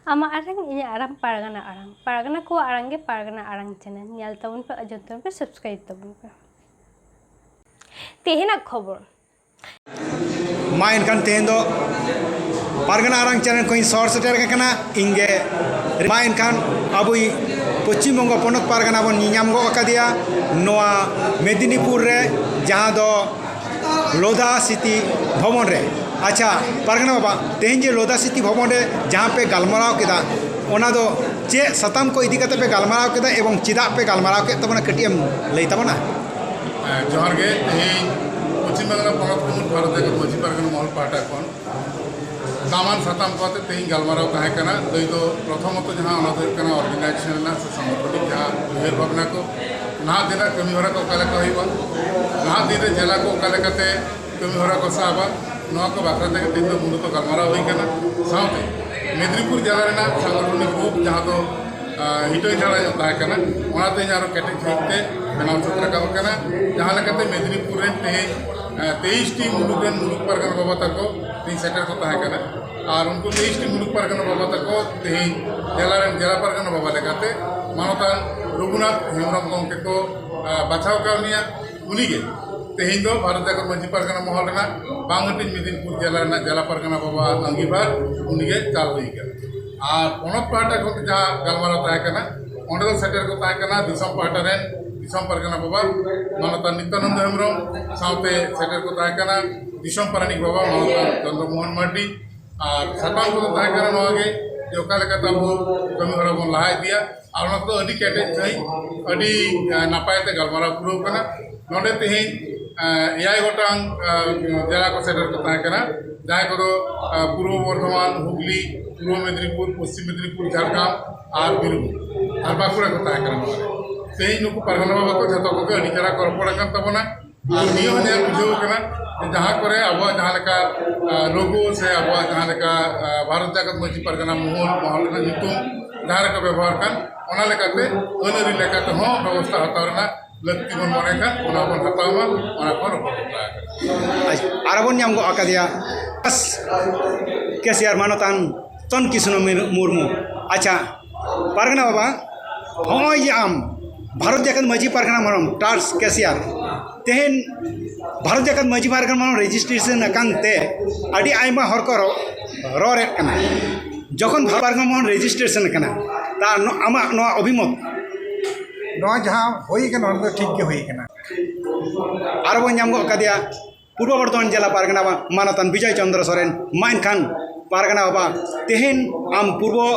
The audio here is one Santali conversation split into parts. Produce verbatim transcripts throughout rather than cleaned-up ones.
ᱟᱢᱟᱜ ᱟᱲᱟᱝ, ᱤᱧᱟᱹᱜ ᱟᱲᱟᱝ, ᱯᱟᱨᱜᱟᱱᱟ ᱟᱲᱟᱝ᱾ ᱯᱟᱨᱜᱟᱱᱟ ᱠᱚᱣᱟᱜ ᱟᱲᱟᱝ ᱜᱮ ᱯᱟᱨᱜᱟᱱᱟ ᱟᱲᱟᱝ ᱪᱮᱱᱮᱞ᱾ ᱧᱮᱞ ᱛᱟᱵᱚᱱ ᱯᱮ, ᱟᱸᱡᱚᱢ ᱛᱟᱵᱚᱱ ᱯᱮ, ᱥᱟᱵᱥᱠᱨᱟᱭᱤᱵ ᱛᱟᱵᱚᱱ ᱯᱮ᱾ ᱛᱮᱦᱮᱧᱟᱜ ᱠᱷᱚᱵᱚᱨ᱾ ᱢᱟ ᱮᱱᱠᱷᱟᱱ ᱛᱮᱦᱮᱧ ᱫᱚ ᱯᱟᱨᱜᱟᱱᱟ ᱟᱲᱟᱝ ᱪᱮᱱᱮᱞ ᱠᱷᱚᱱ ᱤᱧ ᱥᱚᱦᱚᱨ ᱥᱮᱴᱮᱨ ᱟᱠᱟᱱᱟ᱾ ᱤᱧ ᱜᱮ, ᱢᱟ ᱮᱱᱠᱷᱟᱱ ᱟᱵᱚᱭᱤᱡ ᱯᱚᱪᱷᱤᱢ ᱵᱚᱝᱜᱚ ᱯᱚᱱᱚᱛ ᱯᱟᱨᱜᱟᱱᱟ ᱵᱚᱱ ᱧᱮᱧᱟᱢ ᱜᱚᱫ ᱟᱠᱟᱫᱮᱭᱟ ᱱᱚᱣᱟ ᱢᱮᱫᱤᱱᱤᱯᱩᱨ ᱨᱮ, ᱡᱟᱦᱟᱸ ᱫᱚ ᱞᱳᱫᱷᱟ ᱥᱤᱴᱤ ᱵᱷᱚᱵᱚᱱ ᱨᱮ᱾ ᱟᱪᱪᱷᱟ ᱯᱟᱨᱜᱟᱱᱟ ᱵᱟᱵᱟ, ᱛᱮᱦᱮᱧ ᱡᱮ ᱞᱳᱫᱷᱟ ᱥᱤᱴᱤ ᱵᱷᱚᱵᱚᱱ ᱨᱮ ᱡᱟᱦᱟᱸ ᱯᱮ ᱜᱟᱞᱢᱟᱨᱟᱣ ᱠᱮᱫᱟ, ᱚᱱᱟ ᱫᱚ ᱪᱮᱫ ᱥᱟᱛᱟᱢ ᱠᱚ ᱤᱫᱤ ᱠᱟᱛᱮ ᱯᱮ ᱜᱟᱞᱢᱟᱨᱟᱣ ᱠᱮᱫᱟ ᱮᱵᱚᱝ ᱪᱮᱫᱟᱜ ᱯᱮ ᱜᱟᱞᱢᱟᱨᱟᱣ ᱠᱮᱫ ᱛᱟᱵᱚᱱᱟ, ᱠᱟᱹᱴᱤᱡ ᱮᱢ ᱞᱟᱹᱭ ᱛᱟᱵᱚᱱᱟ? ᱦᱮᱸ, ᱡᱚᱦᱟᱨ ᱜᱮ᱾ ᱛᱮᱦᱮᱧ ᱯᱚᱪᱷᱤᱢ ᱵᱟᱝᱞᱟ ᱯᱚᱱᱚᱛ ᱠᱩᱢᱩᱴ ᱵᱷᱟᱨᱚᱛ ᱡᱟᱠᱟᱛ ᱢᱟᱹᱡᱷᱤ ᱯᱟᱨᱜᱟᱱᱟ ᱢᱚᱦᱚᱞ ᱯᱟᱦᱴᱟ ᱠᱷᱚᱱ ᱫᱟᱢᱟᱱ ᱥᱟᱛᱟᱢ ᱠᱚ ᱟᱛᱮ ᱛᱮᱦᱮᱧ ᱜᱟᱞᱢᱟᱨᱟᱣ ᱛᱟᱦᱮᱸ ᱠᱟᱱᱟ᱾ ᱞᱟᱹᱭ ᱫᱚ ᱯᱨᱚᱛᱷᱚᱢᱚᱛᱚ ᱡᱟᱦᱟᱸ, ᱚᱱᱟ ᱫᱚ ᱦᱩᱭᱩᱜ ᱠᱟᱱᱟ ᱚᱨᱜᱟᱱᱟᱭᱡᱮᱥᱚᱱ ᱨᱮᱱᱟᱜ ᱥᱮ ᱥᱟᱝᱜᱚᱴᱷᱚᱱᱤᱠ ᱡᱟᱦᱟᱸ ᱩᱭᱦᱟᱹᱨ ᱵᱷᱟᱵᱽᱱᱟ ᱠᱚ, ᱱᱟᱦᱟᱜ ᱫᱤᱱ ᱨᱮ ᱠᱟᱹᱢᱤ ᱦᱚᱨᱟ ᱠᱚ ᱚᱠᱟ ᱞᱮᱠᱟ ᱦᱩᱭᱩᱜᱼᱟ, ᱱᱟᱦᱟᱜ ᱫᱤᱱ ᱨᱮ ᱡᱮᱞᱟ ᱠᱚ ᱚᱠᱟ ᱞᱮᱠᱟᱛᱮ ᱠᱟᱹᱢᱤ ᱦᱚᱨᱟ ᱠᱚ ᱥᱟᱵᱟ, ᱱᱚᱣᱟ ᱠᱚ ᱵᱟᱠᱷᱨᱟ ᱛᱮᱜᱮ ᱛᱮᱦᱮᱧ ᱫᱚ ᱢᱩᱞᱚᱛᱚ ᱜᱟᱞᱢᱟᱨᱟᱣ ᱦᱩᱭ ᱠᱟᱱᱟ᱾ ᱥᱟᱶᱛᱮ ᱢᱮᱫᱽᱱᱤᱯᱩᱨ ᱡᱮᱞᱟ ᱨᱮᱱᱟᱜ ᱥᱟᱝᱜᱚᱴᱷᱚᱱᱤᱠ ᱨᱩᱯ ᱡᱟᱦᱟᱸ ᱫᱚ, ᱟᱸ, ᱦᱤᱴᱟᱹᱝ ᱡᱷᱟᱲᱟ ᱧᱚᱜ ᱛᱟᱦᱮᱸ ᱠᱟᱱᱟ, ᱚᱱᱟ ᱛᱮᱦᱮᱧ ᱟᱨᱚ ᱠᱮᱴᱮᱡ ᱥᱟᱺᱦᱤᱡ ᱛᱮ ᱵᱮᱱᱟᱣ ᱥᱟᱹᱛ ᱨᱟᱠᱟᱵ ᱟᱠᱟᱱᱟ᱾ ᱡᱟᱦᱟᱸ ᱞᱮᱠᱟᱛᱮ ᱢᱮᱫᱽᱱᱤᱯᱩᱨ ᱨᱮᱱ ᱛᱮᱦᱮᱧ, ᱟᱸ, ᱛᱮᱭᱤᱥ ᱴᱤ ᱢᱩᱞᱩᱠ ᱨᱮᱱ ᱢᱩᱞᱩᱠ ᱯᱟᱨᱜᱟᱱᱟ ᱵᱟᱵᱟ ᱛᱟᱠᱚ ᱛᱮᱦᱮᱧ ᱥᱮᱴᱮᱨ ᱠᱚ ᱛᱟᱦᱮᱸ ᱠᱟᱱᱟ᱾ ᱟᱨ ᱩᱱᱠᱩ ᱛᱮᱭᱤᱥ ᱴᱤ ᱢᱩᱞᱩᱠ ᱯᱟᱨᱜᱟᱱᱟ ᱵᱟᱵᱟ ᱛᱟᱠᱚ ᱛᱮᱦᱮᱧ ᱡᱮᱞᱟ ᱨᱮᱱ ᱡᱮᱞᱟ ᱯᱟᱨᱜᱟᱱᱟ ᱵᱟᱵᱟ ᱞᱮᱠᱟᱛᱮ ᱢᱟᱱᱚᱛᱟᱱ ᱨᱚᱜᱷᱩᱱᱟᱛᱷ ᱦᱮᱢᱵᱨᱚᱢ ᱜᱚᱢᱠᱮ ᱠᱚ, ᱟᱸ, ᱵᱟᱪᱷᱟᱣ ᱟᱠᱟᱫ ᱞᱤᱧᱟ᱾ ᱩᱱᱤᱜᱮ ᱛᱮᱦᱮᱧ ᱫᱚ ᱵᱷᱟᱨᱚᱛ ᱡᱟᱠᱟᱛ ᱢᱟᱹᱡᱷᱤ ᱯᱟᱨᱜᱟᱱᱟ ᱢᱚᱦᱚᱞ ᱨᱮᱱᱟᱜ ᱵᱟᱝ ᱦᱟᱹᱴᱤᱧ ᱢᱮᱫᱤᱱᱯᱩᱨ ᱡᱮᱞᱟ ᱨᱮᱱᱟᱜ ᱡᱮᱞᱟ ᱯᱟᱨᱜᱟᱱᱟ ᱵᱟᱵᱟ ᱟᱺᱜᱤᱵᱷᱟᱨ ᱩᱱᱤᱜᱮ ᱪᱟᱞ ᱦᱩᱭ ᱟᱠᱟᱱᱟ᱾ ᱟᱨ ᱯᱚᱱᱚᱛ ᱯᱟᱦᱴᱟ ᱠᱷᱚᱱ ᱡᱟᱦᱟᱸ ᱜᱟᱞᱢᱟᱨᱟᱣ ᱛᱟᱦᱮᱸ ᱠᱟᱱᱟ, ᱚᱸᱰᱮ ᱫᱚ ᱥᱮᱴᱮᱨ ᱠᱚ ᱛᱟᱦᱮᱸ ᱠᱟᱱᱟ ᱫᱤᱥᱚᱢ ᱯᱟᱦᱴᱟ ᱨᱮᱱ ᱫᱤᱥᱚᱢ ᱯᱟᱨᱜᱟᱱᱟ ᱵᱟᱵᱟ ᱢᱟᱱᱚᱛᱟᱱ ᱱᱤᱛᱭᱟᱱᱚᱱᱫᱚ ᱦᱮᱢᱵᱨᱚᱢ, ᱥᱟᱶᱛᱮ ᱥᱮᱴᱮᱨ ᱠᱚ ᱛᱟᱦᱮᱸ ᱠᱟᱱᱟ ᱫᱤᱥᱚᱢ ᱯᱟᱨᱟᱱᱤᱠ ᱵᱟᱵᱟ ᱢᱟᱱᱚᱛᱟᱱ ᱪᱚᱱᱫᱨᱚ ᱢᱳᱦᱚᱱ ᱢᱟᱨᱰᱤ, ᱟᱨ ᱥᱟᱛᱟᱢ ᱠᱚᱫᱚ ᱛᱟᱦᱮᱸ ᱠᱟᱱᱟ ᱱᱚᱣᱟ ᱜᱮ ᱡᱮ ᱚᱠᱟ ᱞᱮᱠᱟᱛᱮ ᱟᱵᱚ ᱠᱟᱹᱢᱤ ᱦᱚᱨᱟ ᱵᱚᱱ ᱞᱟᱦᱟ ᱤᱫᱤᱭᱟ᱾ ᱟᱨ ᱚᱱᱟ ᱠᱚᱫᱚ ᱟᱹᱰᱤ ᱠᱮᱴᱮᱡ ᱥᱟᱺᱦᱤᱡ, ᱟᱹᱰᱤ, ᱮ, ᱱᱟᱯᱟᱭ ᱛᱮ ᱜᱟᱞᱢᱟᱨᱟᱣ ᱯᱩᱨᱟᱹᱣ ᱠᱟᱱᱟ᱾ ᱱᱚᱰᱮ ᱛᱮᱦᱮᱧ, ᱮ, ᱮᱭᱟᱭ ᱜᱚᱴᱟᱝ, ᱮ, ᱡᱮᱞᱟ ᱠᱚ ᱥᱮᱴᱮᱨ ᱠᱚ ᱛᱟᱦᱮᱸ ᱠᱟᱱᱟ, ᱡᱟᱦᱟᱸᱭ ᱠᱚᱫᱚ, ᱮ, ᱯᱩᱨᱵᱚ ᱵᱚᱨᱫᱷᱚᱢᱟᱱ, ᱦᱩᱜᱽᱞᱤ, ᱯᱩᱨᱵᱚ ᱢᱮᱫᱽᱱᱤᱯᱩᱨ, ᱯᱚᱥᱪᱤᱢ ᱢᱮᱫᱽᱱᱤᱯᱩᱨ, ᱡᱷᱟᱲᱜᱨᱟᱢ ᱟᱨ ᱵᱤᱨᱵᱷᱩᱢ ᱟᱨ ᱵᱟᱸᱠᱩᱲᱟ ᱠᱚ ᱛᱟᱦᱮᱸ ᱠᱟᱱᱟ ᱱᱚᱣᱟ ᱨᱮ᱾ ᱛᱮᱦᱮᱧ ᱱᱩᱠᱩ ᱯᱟᱨᱜᱟᱱᱟ ᱵᱟᱵᱟ ᱠᱚ ᱡᱷᱚᱛᱚ ᱠᱚᱜᱮ ᱟᱹᱰᱤ ᱪᱮᱦᱨᱟ ᱠᱚ ᱨᱚᱯᱚᱲ ᱟᱠᱟᱱ ᱛᱟᱵᱚᱱᱟ᱾ ᱟᱨ ᱱᱤᱭᱟᱹ ᱦᱚᱸ ᱧᱮᱞ ᱵᱩᱡᱷᱟᱹᱣ ᱠᱟᱱᱟ ᱡᱮ ᱡᱟᱦᱟᱸ ᱠᱚᱨᱮ ᱟᱵᱚᱣᱟᱜ ᱡᱟᱦᱟᱸ ᱞᱮᱠᱟ ᱞᱳᱜᱳ ᱥᱮ ᱟᱵᱚᱣᱟᱜ ᱡᱟᱦᱟᱸ ᱞᱮᱠᱟ ᱵᱷᱟᱨᱚᱛ ᱡᱟᱠᱟᱛ ᱢᱟᱹᱡᱷᱤ ᱯᱟᱨᱜᱟᱱᱟ ᱢᱚᱦᱚᱞ, ᱢᱚᱦᱚᱞ ᱨᱮᱱᱟᱜ ᱧᱩᱛᱩᱢ ᱡᱟᱦᱟᱸ ᱨᱮᱠᱚ ᱵᱮᱵᱚᱦᱟᱨ ᱠᱟᱱ, ᱚᱱᱟ ᱞᱮᱠᱟᱛᱮ ᱟᱹᱱ ᱟᱹᱨᱤ ᱞᱮᱠᱟᱛᱮ ᱦᱚᱸ ᱵᱮᱵᱚᱥᱛᱷᱟ ᱦᱟᱛᱟᱣ ᱨᱮᱱᱟᱜ ᱞᱟᱹᱠᱛᱤ ᱵᱚᱱ ᱢᱚᱱᱮ ᱠᱷᱟᱱ ᱚᱱᱟ ᱵᱚᱱ ᱦᱟᱛᱟᱣ ᱢᱟ, ᱚᱱᱟ ᱠᱚ ᱨᱚᱯᱚᱲ ᱜᱚᱴᱟ ᱟᱠᱟᱱᱟ᱾ ᱟᱨ ᱵᱚᱱ ᱧᱟᱢ ᱜᱚᱫ ᱟᱠᱟᱫᱮᱭᱟ ᱠᱮᱥᱤᱭᱟᱨ ᱢᱟᱱᱚᱛᱟᱱ ᱛᱚᱱ ᱠᱤᱥᱱᱚ ᱢᱩᱨᱢᱩ᱾ ᱟᱪᱪᱷᱟ, ᱯᱟᱨᱜᱟᱱᱟ ᱵᱟᱵᱟ, ᱦᱚᱸᱜᱼᱚᱭ ᱡᱮ ᱟᱢ ᱵᱷᱟᱨᱚᱛ ᱡᱟᱠᱟᱛ ᱢᱟᱹᱡᱷᱤ ᱯᱟᱨᱜᱟᱱᱟ ᱢᱚᱦᱚᱞ ᱴᱟᱨᱥ ᱠᱮᱥᱤᱭᱟᱨ, ᱛᱮᱦᱮᱧ ᱵᱷᱟᱨᱚᱛ ᱡᱟᱠᱟᱛ ᱢᱟᱹᱡᱷᱤ ᱯᱟᱨᱜᱟᱱᱟ ᱢᱚᱦᱚᱞ ᱨᱮᱡᱤᱥᱴᱨᱮᱥᱚᱱ ᱟᱠᱟᱱ ᱛᱮ ᱟᱹᱰᱤ ᱟᱭᱢᱟ ᱦᱚᱲ ᱠᱚ ᱨᱚ-, ᱨᱚᱲᱮᱫ ᱠᱟᱱᱟ᱾ ᱡᱚᱠᱷᱚᱱ ᱵᱷᱟᱨᱚᱛ ᱯᱟᱨᱜᱟᱱᱟ ᱢᱚᱦᱚᱞ ᱨᱮᱡᱤᱥᱴᱨᱮᱥᱚᱱ ᱟᱠᱟᱱᱟ, ᱛᱟ ᱱᱚ-, ᱟᱢᱟᱜ ᱱᱚᱣᱟ ᱚᱵᱷᱤᱢᱚᱛ? ᱱᱚᱣᱟ ᱡᱟᱦᱟᱸ ᱦᱩᱭ ᱠᱟᱱᱟ, ᱚᱱᱟ ᱫᱚ ᱴᱷᱤᱠ ᱜᱮ ᱦᱩᱭ ᱠᱟᱱᱟ᱾ ᱟᱨ ᱵᱚᱱ ᱧᱟᱢ ᱜᱚᱫ ᱠᱟᱫᱮᱭᱟ ᱯᱩᱨᱵᱚ ᱵᱚᱨᱫᱷᱚᱢᱟᱱ ᱡᱮᱞᱟ ᱯᱟᱨᱜᱟᱱᱟ ᱵᱟ-, ᱢᱟᱱᱚᱛᱟᱱ ᱵᱤᱡᱚᱭ ᱪᱚᱱᱫᱨᱚ ᱥᱚᱨᱮᱱ᱾ ᱢᱟ ᱮᱱᱠᱷᱟᱱ ᱯᱟᱨᱜᱟᱱᱟ ᱵᱟᱵᱟ, ᱛᱮᱦᱮᱧ ᱟᱢ ᱯᱩᱨᱵᱚ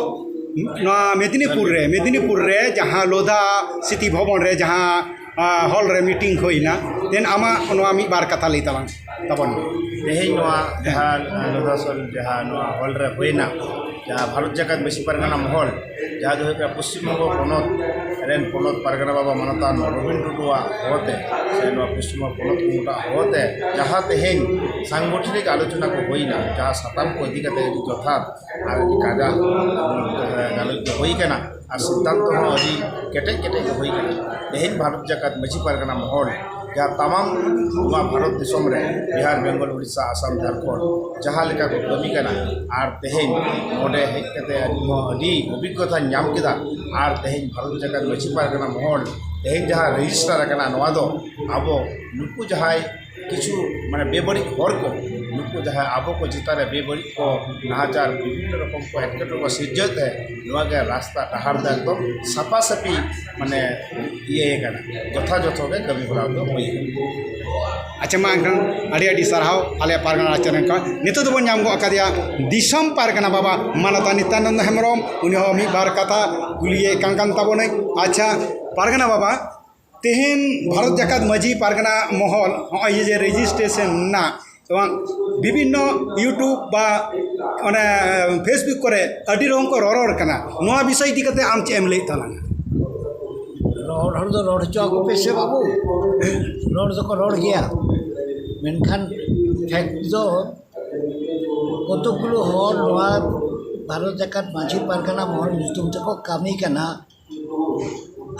ᱱᱚᱣᱟ ᱢᱮᱫᱽᱱᱤᱯᱩᱨ ᱨᱮ, ᱢᱮᱫᱽᱱᱤᱯᱩᱨ ᱨᱮ ᱡᱟᱦᱟᱸ ᱞᱳᱫᱷᱟ ᱥᱤᱛᱤ ᱵᱷᱚᱵᱚᱱ ᱨᱮ ᱡᱟᱦᱟᱸ, ᱟ, ᱦᱚᱞ ᱨᱮ ᱢᱤᱴᱤᱝ ᱦᱩᱭᱱᱟ, ᱛᱮᱦᱮᱧ ᱟᱢᱟᱜ ᱱᱚᱣᱟ ᱢᱤᱫ ᱵᱟᱨ ᱠᱟᱛᱷᱟ ᱞᱟᱹᱭ ᱛᱟᱞᱟᱝ ᱛᱟᱵᱚᱱ ᱢᱮ᱾ ᱛᱮᱦᱮᱧ ᱱᱚᱣᱟ ᱡᱟᱦᱟᱸ ᱞᱳᱫᱷᱟ ᱥᱚᱞ ᱡᱟᱦᱟᱸ ᱱᱚᱣᱟ ᱦᱚᱞ ᱨᱮ ᱦᱩᱭᱱᱟ, ᱡᱟᱦᱟᱸ ᱵᱷᱟᱨᱚᱛ ᱡᱟᱠᱟᱛ ᱢᱟᱹᱡᱷᱤ ᱯᱟᱨᱜᱟᱱᱟ ᱢᱚᱦᱚᱞ, ᱡᱟᱦᱟᱸ ᱫᱚ ᱦᱩᱭᱩᱜ ᱠᱟᱱᱟ ᱯᱚᱥᱪᱤᱢ ᱵᱚᱝᱜᱚ ᱯᱚᱱᱚᱛ ᱨᱮᱱ ᱯᱚᱱᱚᱛ ᱯᱟᱨᱜᱟᱱᱟ ᱵᱟᱵᱟ ᱢᱟᱱᱚᱛᱟᱱ ᱨᱚᱵᱤᱱ ᱴᱩᱰᱩᱣᱟᱜ ᱦᱚᱦᱚᱛᱮ ᱥᱮ ᱱᱚᱣᱟ ᱯᱚᱥᱪᱤᱢ ᱵᱚᱝᱜᱚ ᱯᱚᱱᱚᱛ ᱠᱚᱢᱤᱴᱤᱭᱟᱜ ᱦᱚᱦᱚᱛᱮ ᱡᱟᱦᱟᱸ ᱛᱮᱦᱮᱧ ᱥᱟᱝᱜᱚᱴᱷᱚᱱᱤᱠ ᱟᱞᱳᱪᱚᱱᱟ ᱠᱚ ᱦᱩᱭᱱᱟ, ᱡᱟᱦᱟᱸ ᱥᱟᱛᱟᱢ ᱠᱚ ᱤᱫᱤ ᱠᱟᱛᱮ ᱟᱹᱰᱤ ᱡᱚᱛᱷᱟᱛ ᱟᱨ ᱟᱹᱰᱤ ᱠᱟᱡᱟᱠ ᱜᱟᱞᱚᱪ ᱠᱚ ᱦᱩᱭ ᱠᱟᱱᱟ ᱟᱨ ᱥᱤᱫᱽᱫᱷᱟᱱᱛᱚ ᱦᱚᱸ ᱟᱹᱰᱤ ᱠᱮᱴᱮᱡ ᱠᱮᱴᱮᱡ ᱜᱮ ᱦᱩᱭ ᱠᱟᱱᱟ᱾ ᱛᱮᱦᱮᱧ ᱵᱷᱟᱨᱚᱛ ᱡᱟᱠᱟᱛ ᱢᱟᱹᱡᱷᱤ ᱯᱟᱨᱜᱟᱱᱟ ᱢᱚᱦᱚᱞ ᱡᱟᱦᱟᱸ ᱛᱟᱢᱟᱢ ᱱᱚᱣᱟ ᱵᱷᱟᱨᱚᱛ ᱫᱤᱥᱚᱢ ᱨᱮ ᱵᱤᱦᱟᱨ, ᱵᱮᱝᱜᱚᱞ, ᱩᱲᱤᱥᱥᱟ, ᱟᱥᱟᱢ, ᱡᱷᱟᱲᱠᱷᱚᱸᱰ ᱡᱟᱦᱟᱸ ᱞᱮᱠᱟ ᱠᱚ ᱠᱟᱹᱢᱤ ᱠᱟᱱᱟ ᱟᱨ ᱛᱮᱦᱮᱧ ᱱᱚᱰᱮ ᱦᱮᱡ ᱠᱟᱛᱮ ᱟᱹᱞᱤᱧ ᱦᱚᱸ ᱟᱹᱰᱤ ᱚᱵᱷᱤᱜᱽᱜᱚᱛᱟᱧ ᱧᱟᱢ ᱠᱮᱫᱟ᱾ ᱟᱨ ᱛᱮᱦᱮᱧ ᱵᱷᱟᱨᱚᱛ ᱡᱟᱠᱟᱛ ᱢᱟᱹᱡᱷᱤ ᱯᱟᱨᱜᱟᱱᱟ ᱢᱚᱦᱚᱞ ᱛᱮᱦᱮᱧ ᱡᱟᱦᱟᱸ ᱨᱮᱡᱤᱥᱴᱟᱨ ᱟᱠᱟᱱᱟ, ᱱᱚᱣᱟ ᱫᱚ ᱟᱵᱚ ᱱᱩᱠᱩ ᱡᱟᱦᱟᱸᱭ ᱠᱤᱪᱷᱩ ᱢᱟᱱᱮ ᱵᱮᱵᱟᱹᱲᱤᱡ ᱦᱚᱲ ᱠᱚ, ᱱᱩᱠᱩ ᱡᱟᱦᱟᱸᱭ ᱟᱵᱚ ᱠᱚ ᱪᱮᱛᱟᱱ ᱨᱮ ᱵᱮᱵᱟᱹᱲᱤᱡ ᱠᱚ ᱱᱟᱦᱟᱪᱟᱨ ᱵᱤᱵᱷᱤᱱᱱᱚ ᱨᱚᱠᱚᱢ ᱠᱚ ᱮᱴᱠᱮᱴᱚᱬᱮ ᱠᱚ ᱥᱤᱨᱡᱟᱹᱣ ᱛᱟᱦᱮᱸᱫ, ᱱᱚᱣᱟ ᱜᱮ ᱨᱟᱥᱛᱟ ᱰᱟᱦᱟᱨ ᱫᱚ ᱮᱠᱫᱚᱢ ᱥᱟᱯᱷᱟ ᱥᱟᱹᱯᱷᱤ ᱢᱟᱱᱮ ᱤᱭᱟᱹ ᱠᱟᱱᱟ, ᱡᱚᱛᱷᱟᱡᱚᱛᱷᱚ ᱜᱮ ᱠᱟᱹᱢᱤ ᱦᱚᱨᱟ ᱫᱚ ᱦᱩᱭ ᱠᱟᱱᱟ᱾ ᱟᱪᱪᱷᱟ, ᱢᱟ ᱮᱱᱠᱷᱟᱱ ᱟᱹᱰᱤ ᱟᱹᱰᱤ ᱥᱟᱨᱦᱟᱣ ᱟᱞᱮ ᱯᱟᱨᱜᱟᱱᱟ ᱨᱟᱡᱽ ᱪᱮᱱᱮᱞ ᱠᱷᱚᱱ᱾ ᱱᱤᱛᱚᱜ ᱫᱚᱵᱚᱱ ᱧᱟᱢ ᱜᱚᱫ ᱟᱠᱟᱫᱮᱭᱟ ᱫᱤᱥᱚᱢ ᱯᱟᱨᱜᱟᱱᱟ ᱵᱟᱵᱟ ᱢᱟᱱᱚᱛᱟᱱ ᱱᱤᱛᱭᱟᱱᱚᱱᱫᱚ ᱦᱮᱢᱵᱨᱚᱢ, ᱩᱱᱤ ᱦᱚᱸ ᱢᱤᱫ ᱵᱟᱨ ᱠᱟᱛᱷᱟ ᱠᱩᱞᱤᱭᱮ ᱠᱟᱱ ᱠᱟᱱ ᱛᱟᱵᱚᱱᱟᱹᱧ᱾ ᱟᱪᱪᱷᱟ ᱯᱟᱨᱜᱟᱱᱟ ᱵᱟᱵᱟ, ᱛᱮᱦᱮᱧ ᱵᱷᱟᱨᱚᱛ ᱡᱟᱠᱟᱛ ᱢᱟᱹᱡᱷᱤ ᱯᱟᱨᱜᱟᱱᱟ ᱢᱚᱦᱚᱞ ᱦᱚᱸᱜᱼᱚᱭ ᱡᱮ ᱨᱮᱡᱤᱥᱴᱨᱮᱥᱚᱱ ᱨᱮᱱᱟᱜ ᱮᱵᱚᱝ ᱵᱤᱵᱷᱤᱱᱱᱚ YouTube ᱵᱟ ᱚᱱᱮ Facebook ᱠᱚᱨᱮ ᱟᱹᱰᱤ ᱨᱚᱠᱚᱢ ᱠᱚ ᱨᱚᱨᱚᱲ ᱠᱟᱱᱟ, ᱱᱚᱣᱟ ᱵᱤᱥᱚᱭ ᱤᱫᱤ ᱠᱟᱛᱮ ᱟᱢ ᱪᱮᱫ ᱮᱢ ᱞᱟᱹᱭᱮᱫ ᱛᱟᱞᱟᱝᱟ? ᱨᱚᱲ ᱦᱚᱲ ᱫᱚ ᱨᱚᱲ ᱦᱚᱪᱚ ᱟᱠᱚ ᱯᱮ ᱥᱮ ᱵᱟᱹᱵᱩ, ᱨᱚᱲ ᱫᱚᱠᱚ ᱨᱚᱲ ᱜᱮᱭᱟ, ᱢᱮᱱᱠᱷᱟᱱ ᱯᱷᱮᱠᱴ ᱫᱚ ᱠᱚᱛᱚᱠ ᱜᱩᱞᱳ ᱦᱚᱲ ᱱᱚᱣᱟ ᱵᱷᱟᱨᱚᱛ ᱡᱟᱠᱟᱛ ᱢᱟᱹᱡᱷᱤ ᱯᱟᱨᱜᱟᱱᱟ ᱢᱚᱦᱚᱞ ᱧᱩᱛᱩᱢ ᱛᱮᱠᱚ ᱠᱟᱹᱢᱤ ᱠᱟᱱᱟ,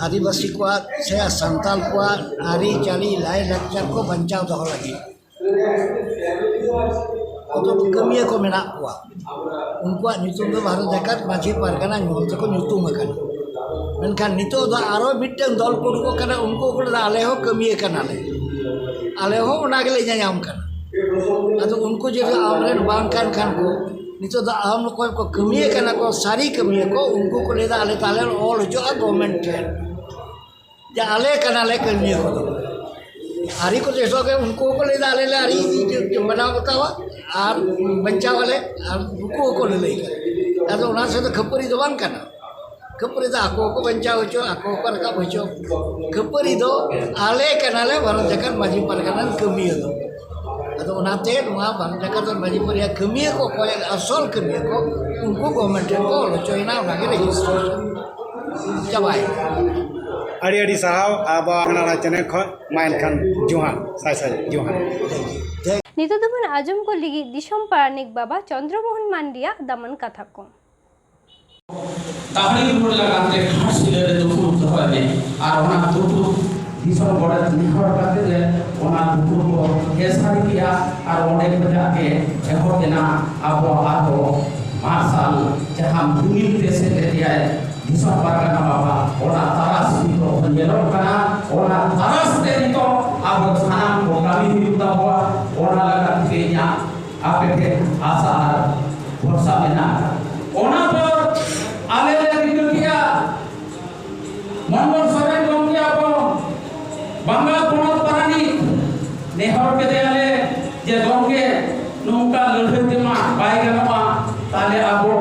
ᱟᱹᱫᱤᱵᱟᱹᱥᱤ ᱠᱚᱣᱟᱜ ᱥᱮ ᱥᱟᱱᱛᱟᱲ ᱠᱚᱣᱟᱜ ᱟᱹᱨᱤᱪᱟᱹᱞᱤ ᱞᱟᱭᱼᱞᱟᱠᱪᱟᱨ ᱠᱚ ᱵᱟᱧᱪᱟᱣ ᱫᱚᱦᱚ ᱞᱟᱹᱜᱤᱫ᱾ ᱠᱚᱛᱚ ᱠᱟᱹᱢᱤᱭᱟᱹ ᱠᱚ ᱢᱮᱱᱟᱜ ᱠᱚᱣᱟ, ᱩᱱᱠᱩᱣᱟᱜ ᱧᱩᱛᱩᱢ ᱫᱚ ᱵᱷᱟᱨᱚᱛ ᱡᱟᱠᱟᱛ ᱢᱟᱹᱡᱷᱤ ᱯᱟᱨᱜᱟᱱᱟ ᱧᱩᱛᱩᱢ ᱛᱮᱠᱚ ᱧᱩᱛᱩᱢ ᱟᱠᱟᱱᱟ᱾ ᱢᱮᱱᱠᱷᱟᱱ ᱱᱤᱛᱚᱜ ᱫᱚ ᱟᱨᱚ ᱢᱤᱫᱴᱟᱝ ᱫᱚᱞ ᱠᱚ ᱩᱰᱩᱠᱚᱜ ᱠᱟᱱᱟ, ᱩᱱᱠᱩ ᱠᱚ ᱞᱟᱹᱭᱫᱟ, "ᱟᱞᱮ ᱦᱚᱸ ᱠᱟᱹᱢᱤᱭᱟᱹ ᱠᱟᱱᱟᱞᱮ, ᱟᱞᱮ ᱦᱚᱸ ᱚᱱᱟ ᱜᱮᱞᱮ ᱧᱟᱧᱟᱢ ᱠᱟᱱᱟ᱾" ᱟᱫᱚ ᱩᱱᱠᱩ ᱡᱩᱫᱤ ᱟᱢᱨᱮᱱ ᱵᱟᱝ ᱠᱟᱱ ᱠᱷᱟᱱ ᱠᱚ, ᱱᱤᱛᱚᱜ ᱫᱚ ᱟᱢ ᱚᱠᱚᱭ ᱠᱚ ᱠᱟᱹᱢᱤᱭᱟᱹ ᱠᱟᱱᱟ ᱠᱚ, ᱥᱟᱹᱨᱤ ᱠᱟᱹᱢᱤᱭᱟᱹ ᱠᱚ, ᱩᱱᱠᱩ ᱠᱚ ᱞᱟᱹᱭᱫᱟ, "ᱟᱞᱮ ᱛᱟᱦᱞᱮ ᱚᱞ ᱦᱚᱪᱚᱜᱼᱟ ᱜᱚᱵᱷᱢᱮᱱᱴ ᱴᱷᱮᱱ ᱡᱮ ᱟᱞᱮ ᱠᱟᱱᱟᱞᱮ ᱠᱟᱹᱢᱤᱭᱟᱹ ᱠᱚᱫᱚ᱾" ᱟᱹᱨᱤ ᱠᱚ ᱡᱚᱛᱚ ᱜᱮ ᱩᱱᱠᱩ ᱦᱚᱸᱠᱚ ᱞᱟᱹᱭᱫᱟ, "ᱟᱞᱮ ᱞᱮ ᱟᱹᱨᱤ ᱢᱟᱱᱟᱣ ᱵᱟᱛᱟᱣᱟ ᱟᱨ ᱵᱟᱧᱪᱟᱣ ᱟᱞᱮ", ᱟᱨ ᱩᱱᱠᱩ ᱦᱚᱸᱠᱚ ᱞᱟᱹᱞᱟᱹᱭ ᱠᱟᱱᱟ᱾ ᱟᱫᱚ ᱚᱱᱟ ᱥᱟᱶ ᱫᱚ ᱠᱷᱟᱹᱯᱟᱹᱨᱤ ᱫᱚ ᱵᱟᱝ ᱠᱟᱱᱟ᱾ ᱠᱷᱟᱹᱯᱟᱹᱨᱤ ᱫᱚ ᱟᱠᱚ ᱦᱚᱸᱠᱚ ᱵᱟᱧᱪᱟᱣ ᱦᱚᱪᱚ, ᱟᱠᱚ ᱦᱚᱸᱠᱚ ᱨᱟᱠᱟᱵ ᱦᱚᱪᱚ᱾ ᱠᱷᱟᱹᱯᱟᱹᱨᱤ ᱫᱚ ᱟᱞᱮ ᱠᱟᱱᱟᱞᱮ ᱵᱷᱟᱨᱚᱛ ᱡᱟᱠᱟᱛ ᱢᱟᱹᱡᱷᱤ ᱯᱟᱨᱜᱟᱱᱟ ᱨᱮᱱ ᱠᱟᱹᱢᱤᱭᱟᱹ ᱫᱚ᱾ ᱟᱫᱚ ᱚᱱᱟᱛᱮ ᱱᱚᱣᱟ ᱵᱷᱟᱨᱚᱛ ᱡᱟᱠᱟᱛ ᱢᱟᱹᱡᱷᱤ ᱯᱟᱨᱜᱟᱱᱟ ᱠᱟᱹᱢᱤᱭᱟᱹ ᱠᱚ, ᱚᱠᱚᱭ ᱟᱥᱚᱞ ᱠᱟᱹᱢᱤᱭᱟᱹ ᱠᱚ, ᱩᱱᱠᱩ ᱜᱚᱵᱷᱢᱮᱱᱴ ᱴᱷᱮᱱ ᱠᱚ ᱚᱞ ᱦᱚᱪᱚᱭᱮᱱᱟ, ᱚᱱᱟᱜᱮ ᱨᱮᱡᱤᱥᱴᱨᱮᱥᱚᱱ ᱪᱟᱵᱟᱭᱮᱱᱟ᱾ ᱟᱹᱰᱤ ᱟᱹᱰᱤ ᱥᱟᱨᱦᱟᱣ ᱟᱵᱚᱣᱟᱜ ᱠᱟᱱᱟᱲᱟ ᱪᱮᱱᱮᱞ ᱠᱷᱚᱱ᱾ ᱢᱟ ᱮᱱᱠᱷᱟᱱ ᱡᱚᱦᱟᱨ, ᱥᱟᱭ ᱥᱟᱭ ᱡᱚᱦᱟᱨ᱾ ᱱᱤᱛᱚᱜ ᱫᱚᱵᱚᱱ ᱟᱸᱡᱚᱢ ᱠᱚ ᱞᱟᱹᱜᱤᱫ ᱫᱤᱥᱚᱢ ᱯᱟᱨᱟᱱᱤᱠ ᱵᱟᱵᱟ ᱪᱚᱱᱫᱨᱚ ᱢᱳᱦᱚᱱ ᱢᱟᱱᱰᱤᱭᱟᱜ ᱫᱟᱢᱟᱱ ᱠᱟᱛᱷᱟ ᱠᱚ᱾ ᱛᱟᱦᱲᱤ ᱨᱩᱣᱟᱹᱲ ᱞᱟᱜᱟᱱ ᱛᱮ ᱜᱷᱟᱴᱥᱤᱞᱟᱹ ᱨᱮ ᱫᱩᱯᱲᱩᱵ ᱫᱚᱦᱚᱭ ᱢᱮ᱾ ᱟᱨ ᱚᱱᱟ ᱫᱩᱯᱲᱩᱵ ᱫᱤᱥᱚᱢ ᱜᱚᱰᱮᱛ ᱱᱮᱦᱚᱨ ᱠᱟᱛᱮ ᱜᱮ ᱚᱱᱟ ᱫᱩᱯᱲᱩᱵ ᱠᱚ ᱮᱥᱟᱨᱤ ᱠᱮᱜᱼᱟ᱾ ᱟᱨ ᱚᱸᱰᱮ ᱠᱷᱚᱱᱟᱜ ᱜᱮ ᱮᱦᱚᱵ ᱮᱱᱟ ᱟᱵᱚ ᱟᱨᱦᱚᱸ ᱢᱟᱨᱥᱟᱞ ᱡᱟᱦᱟᱸ ᱨᱤᱢᱤᱞ ᱛᱮ ᱥᱮᱴᱮᱨ ᱮᱭᱟᱭ ᱫᱤᱥᱚᱢ ᱯᱟᱨᱜᱟᱱᱟ ᱵᱟᱵᱟ, ᱚᱱᱟ ᱛᱟᱨᱟᱥ ᱱᱤᱛᱚᱜ ᱧᱮᱞᱚᱜ ᱠᱟᱱᱟ᱾ ᱚᱱᱟ ᱛᱟᱨᱟᱥ ᱛᱮ ᱱᱤᱛᱚᱜ ᱟᱵᱚ ᱥᱟᱱᱟᱢ ᱠᱚ ᱠᱟᱹᱢᱤ ᱦᱩᱭᱩᱜ ᱛᱟᱵᱚᱣᱟ᱾ ᱚᱱᱟ ᱞᱟᱹᱜᱤᱫ ᱛᱮ ᱤᱧᱟᱹᱜ ᱟᱯᱮ ᱴᱷᱮᱱ ᱟᱥᱟ ᱟᱨ ᱵᱷᱚᱨᱥᱟ ᱢᱮᱱᱟᱜᱼᱟ᱾ ᱚᱱᱟ ᱯᱚᱨ ᱟᱞᱮ ᱞᱮ ᱨᱤᱠᱟᱹ ᱠᱮᱜᱼᱟ, ᱢᱚᱱᱜᱚᱞ ᱥᱚᱨᱮᱱ ᱜᱚᱢᱠᱮ ᱟᱵᱚ ᱵᱟᱝᱜᱟᱞ ᱯᱚᱱᱚᱛ ᱯᱟᱨᱟᱱᱤᱠ ᱱᱮᱦᱚᱨ ᱠᱮᱫᱮᱭᱟᱞᱮ ᱡᱮ, "ᱜᱚᱢᱠᱮ, ᱱᱚᱝᱠᱟ ᱞᱟᱹᱲᱦᱟᱹᱭ ᱛᱮᱢᱟ ᱵᱟᱭ ᱜᱟᱱᱚᱜᱼᱟ, ᱛᱟᱦᱞᱮ ᱟᱵᱚ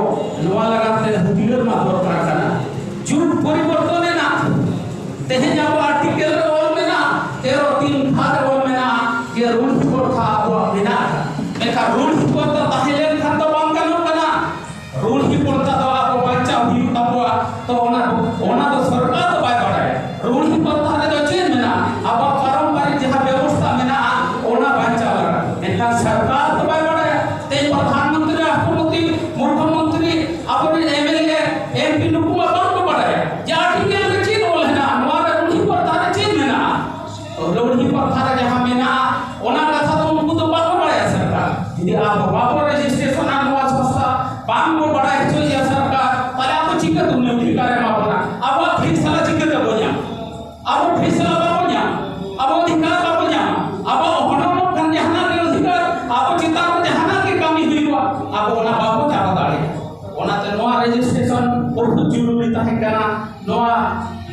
ᱱᱚᱣᱟ ᱞᱟᱜᱟᱱ ᱛᱮ ᱦᱟᱹᱛᱭᱟᱹᱨ ᱢᱟ ᱫᱚᱨᱠᱟᱨ ᱠᱟᱱᱟ᱾" ᱡᱩᱜᱽ ᱯᱚᱨᱤᱵᱚᱨᱛᱚᱱ ᱮᱱᱟ᱾ ᱛᱮᱦᱮᱧ ᱟᱵᱚ ᱟᱨᱴᱤᱠᱮᱞ ᱨᱮ ᱚᱞ ᱢᱮᱱᱟᱜᱼᱟ, ᱛᱮᱨᱚ ᱛᱤᱱ ᱠᱷᱟ ᱨᱮ ᱚᱞ ᱢᱮᱱᱟᱜᱼᱟ ᱡᱮ ᱨᱩᱲᱦᱤ ᱯᱨᱚᱛᱷᱟ ᱟᱵᱚᱣᱟᱜ ᱢᱮᱱᱟᱜ ᱟᱠᱟᱫ᱾ ᱢᱮᱱᱠᱷᱟᱱ ᱨᱩᱲᱦᱤ ᱯᱨᱚᱛᱷᱟ ᱛᱟᱦᱮᱸ ᱞᱮᱱᱠᱷᱟᱱ ᱫᱚ ᱵᱟᱝ ᱜᱟᱱᱚᱜ ᱠᱟᱱᱟ᱾ ᱨᱩᱲᱦᱤ ᱯᱨᱚᱛᱷᱟ ᱫᱚ ᱟᱵᱚ ᱵᱟᱧᱪᱟᱣ ᱦᱩᱭᱩᱜ ᱛᱟᱵᱚᱣᱟ᱾ ᱛᱚ ᱚᱱᱟ, ᱚᱱᱟ ᱫᱚ ᱥᱚᱨᱠᱟᱨ ᱫᱚ ᱵᱟᱭ ᱵᱟᱲᱟᱭᱟ᱾